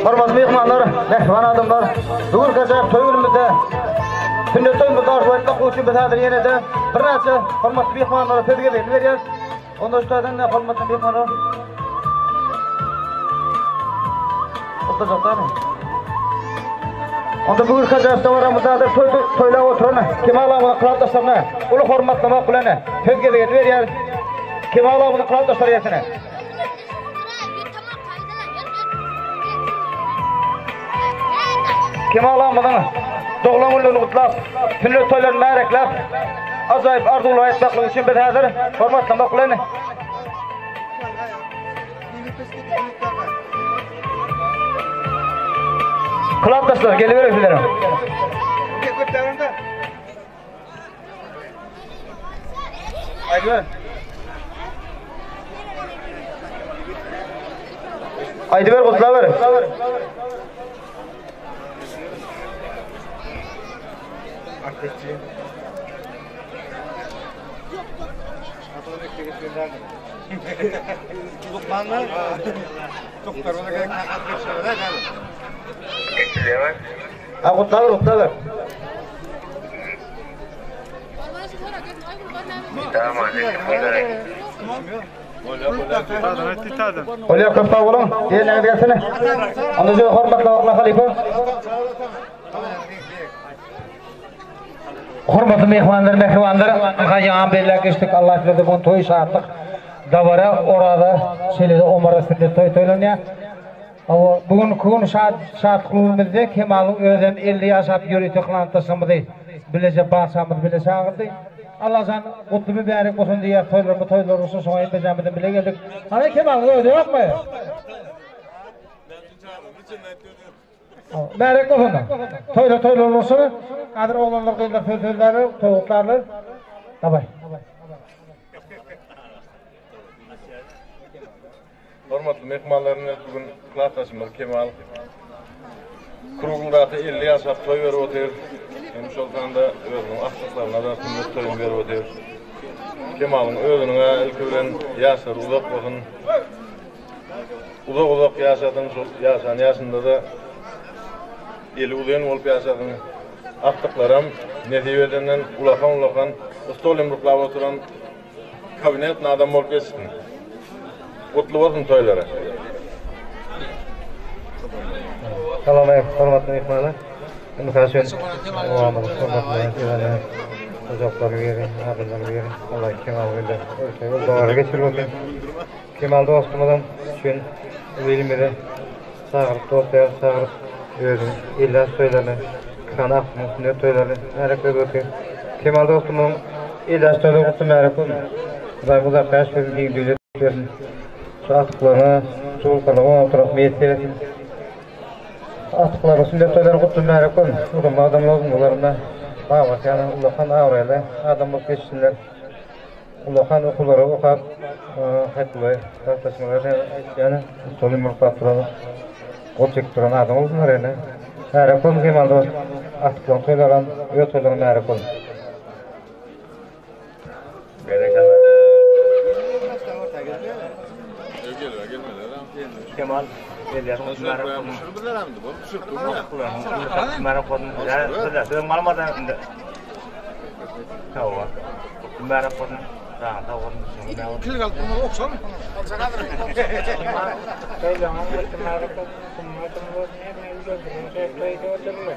S16: Hormatly myhmanlar, mähriban adamlar, bu gün gajap toý günümizde sünnet toýumyzda arzuw etmek üçin biz häzir ýene-de birnäçe hormatly myhmanlara söz gezegini berýäris. Onda şu taýdan hormatly myhmanlar Oturjaklar. Onda bu gün gajap dabaramyzda häzir toý toýlap oturan Kemal aganyň klasdaşlaryna uly hormatlamak bilen söz gezegini berýäris. Kemal aganyň klasdaşlary gelsin. Kemal agamyzyň doglan günlerini gutlap, sünnet toýlaryny märekläp, ajaýyp arzuwlar aýtmaklyk üçin biz häzir hormatlamak bilen Klasdaşlar geliberiň sizler. Aýdyber. Aýdyber gutlaber.
S4: Lukmanlar doktor ola gerek
S16: Ha gutlaber, gutlaber. Olýar köp sag boluň. Diýeniňiz gelsin. Onda şu hormatly oglan halypa. Hormatly mehmanlar, mähribanlar, ynha ýaňam belläp geçdik, Allah diledi bu toý şatlyk dabara Oraza, şeýle-de Omara sünnet toý toýlanýar. Hawa, bu günki gün şat şatlygymyzda Kemalyň özem 50 ýaşap ýörite klantaşymyzy bileje barçamyzy bile çagyrdy. Allajan gutly mübärek bolsun diýýäs toýlarymyz toýlar bolsun şoňa hemmejamizem bile geldik. Hany Kemalyň özi ýokmy? Mübärek bolsun. Toýlar toýlar bolsun. Häzir oglanlar gyzlar söz sözlärler, toý gutlarlar. Daway.
S21: Hormatly myhmanlarymyz bu gün klasdaşymyz Kemal Krugldaky 50 ýaşap toý berip otyr. Hem şol sanda özüniň agtyklaryna-da sünnet toýuny berip otyr. Kemalyň özüniň-ä ilki bilen ýaşlary uzak bolsun. Uzak-uzak ýaşasyn, şol ýaşan ýaşynda-da eli uzyn bolup ýaşasyn. Agtyklaram nesip edenden ulakan-ulakan stol ýumruklap oturan Kabinetni adam bolup geçsin. Gutly bolsun toýlary.
S16: Salam aleýkum hormatly myhmanlar. Mysal üçin obamyzyň hormatly ýygany ojaklaryň biri, adamlaryň biri Allah Kemal bilen ol dabara geçirip otyr. Kemal dostumyzam üçin uly ilimize çagyryp dost ýar çagyryp özüniň elli toýlaryny, iki sany agtygynyň sünnet toýlaryny märek berip otyr. Kemal dostumyzyň elli toýlary gutly märek bolsun. Hudaýym uzak ýaş bersin, giň döwlet bersin. Şu agtyklaryna, çowluklaryna oňatrak miýesser etsin. Agtyklarynyň sünnet toýlary gutly märek bolsun. Uly adamlar bolsun, bularynda babasy ýaly ullakan abraýly adam bolup ýetişsinler. Ullakan okuwlary okap, haýpyly sazlaşmalar aýtýan, stol ýumruklap duran, gol çekip duran adam bolsunlar ýöne. Märek bolsun Kemal dost, agtyklaryň toýlaram, öz toýlaryň märek bolsun.
S21: Berekella.
S22: Kemal gelýär märek bolsun. Märek bolsun. Sözüň almadan indi. Hawa. Mübärek bolsun. Janyň sag bolsun.
S10: Kil galyp durmaz okşar.
S23: Toýlaryňyz gutly mübärek bolsun. Sünnetim bolsun. Hemme güzelligini şeýle toýda oturly.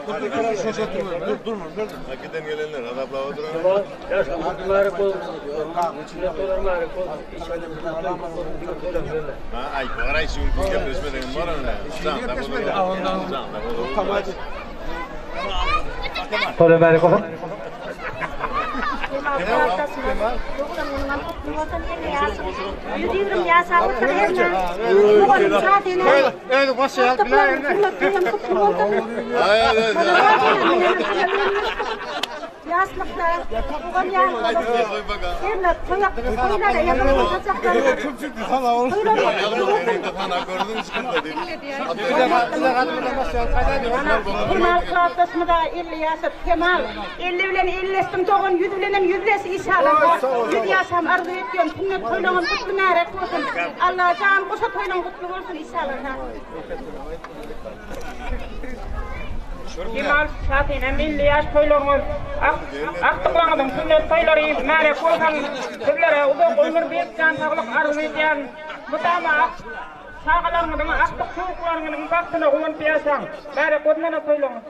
S23: Toýlaryňyz gutly mübärek bolsun.
S21: Giden gelenler azaplap oturan.
S23: Mübarek bolsun. Sünnet mübarek bolsun.
S21: Ha, ay, garay şu gün gepleşmediğim var öyle.
S16: Toý mübärek bolsun.
S12: Ýaşlykda tugan ýaly bolup, hemme toýak toýlara Kemal klasdaşymyza 50 ýaşat Kemal 50 bilen elleşdim dogan ýüz bilenem ýüzleş inşallah 100 ýaşam arzuw etýän sünnet toýlaňam gutly märek bolsun Allajan goşa toýlaň gutly bolsun inşallah.
S23: Kemal Şasenem 50 ýaş toýlaryňyz, agtyklaryňyzyň sünnet toýlary märek bolsun! Sizlere uzak ömür, berk jan saglyk arzuw edýärin. Mydama çagalaryňyzyň, agtyk-çowluklaryňyzyň bagtyna guwanyp ýaşaň! Märek bolsun ene toýlaryňyz!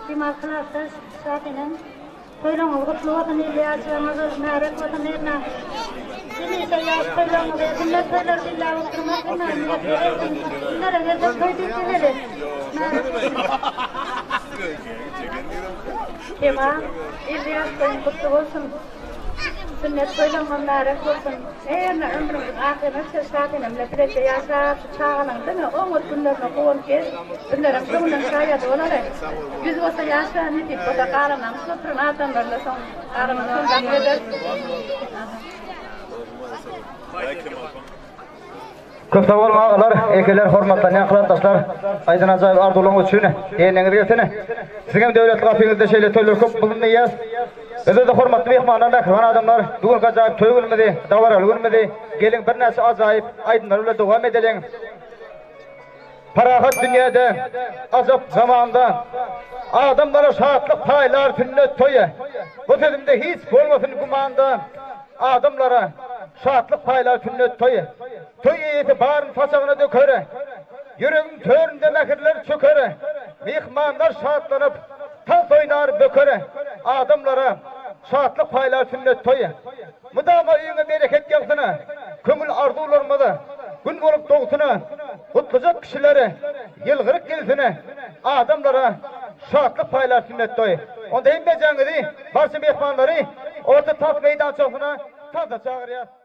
S12: Kemal klasdaş Şasenem Toýlaryňyz gutly bolsun 50 ýaşlaryňyz märek bolsun hernä hemişe ýaş toýlaryňyzy sünnet toýlary belläp oturmak hemmämize miýesser etsin günlere gezek toý diýip geleli märek bolsun. Kemal 50 ýaş toýuň gutly bolsun sünnet toýlaryňyz märek bolsun hernä ömrüňiziň ahyryna çenli şat enem bilen bileje ýaşap şu çagalaň diňe oňat günlerine guwanyp gez Bizlerem şo günden şaýady bolaly. Ýüz bolsa ýaşa, nesip bolsa galanam şu oturan adamlarla soň galanam şonda eder.
S16: Köp sag boluň agalar, ekeler, hormatlanýan klasdaşlar. Aýdan ajaýyp arzuwlaryňyz üçin gelneňiz gelsin. Siziň hem döwletli gapyňyzda şeýle toýlar köp bolsun diýýäs. Bizde-de hormatly myhmanlar, mähriban adamlar, bu günki ajaýyp toý günümizi, dabaraly günümizi geliň birnäçe ajaýyp aýdymlar bilen dowam edeliň. Parahat dünýäde, ajap zamanda Adamlara şatlyk paýlar sünnet toýy. Bu sözümde hiç bolmasyn gümanda Adamlara şatlyk paýlar sünnet toýy. Toý eýesi baryn saçagyna döker, Ýüregiň töründe mähirler çöker. Myhmanlar şatlanyp, tans oýnar böker, Adamlara şatlyk paýlar sünnet toýy. Mydama öýüňe bereket ýagsyn, Köňül arzuwlarymyz Gün bolup dogsun, Gutlajak kişiler ýylgyryp gelsin, Adamlara şatlyk paýlar sünnet toý. Onda hemmejäňizi, barça myhmanlary orta tans meýdançasyna tansa çagyrýas.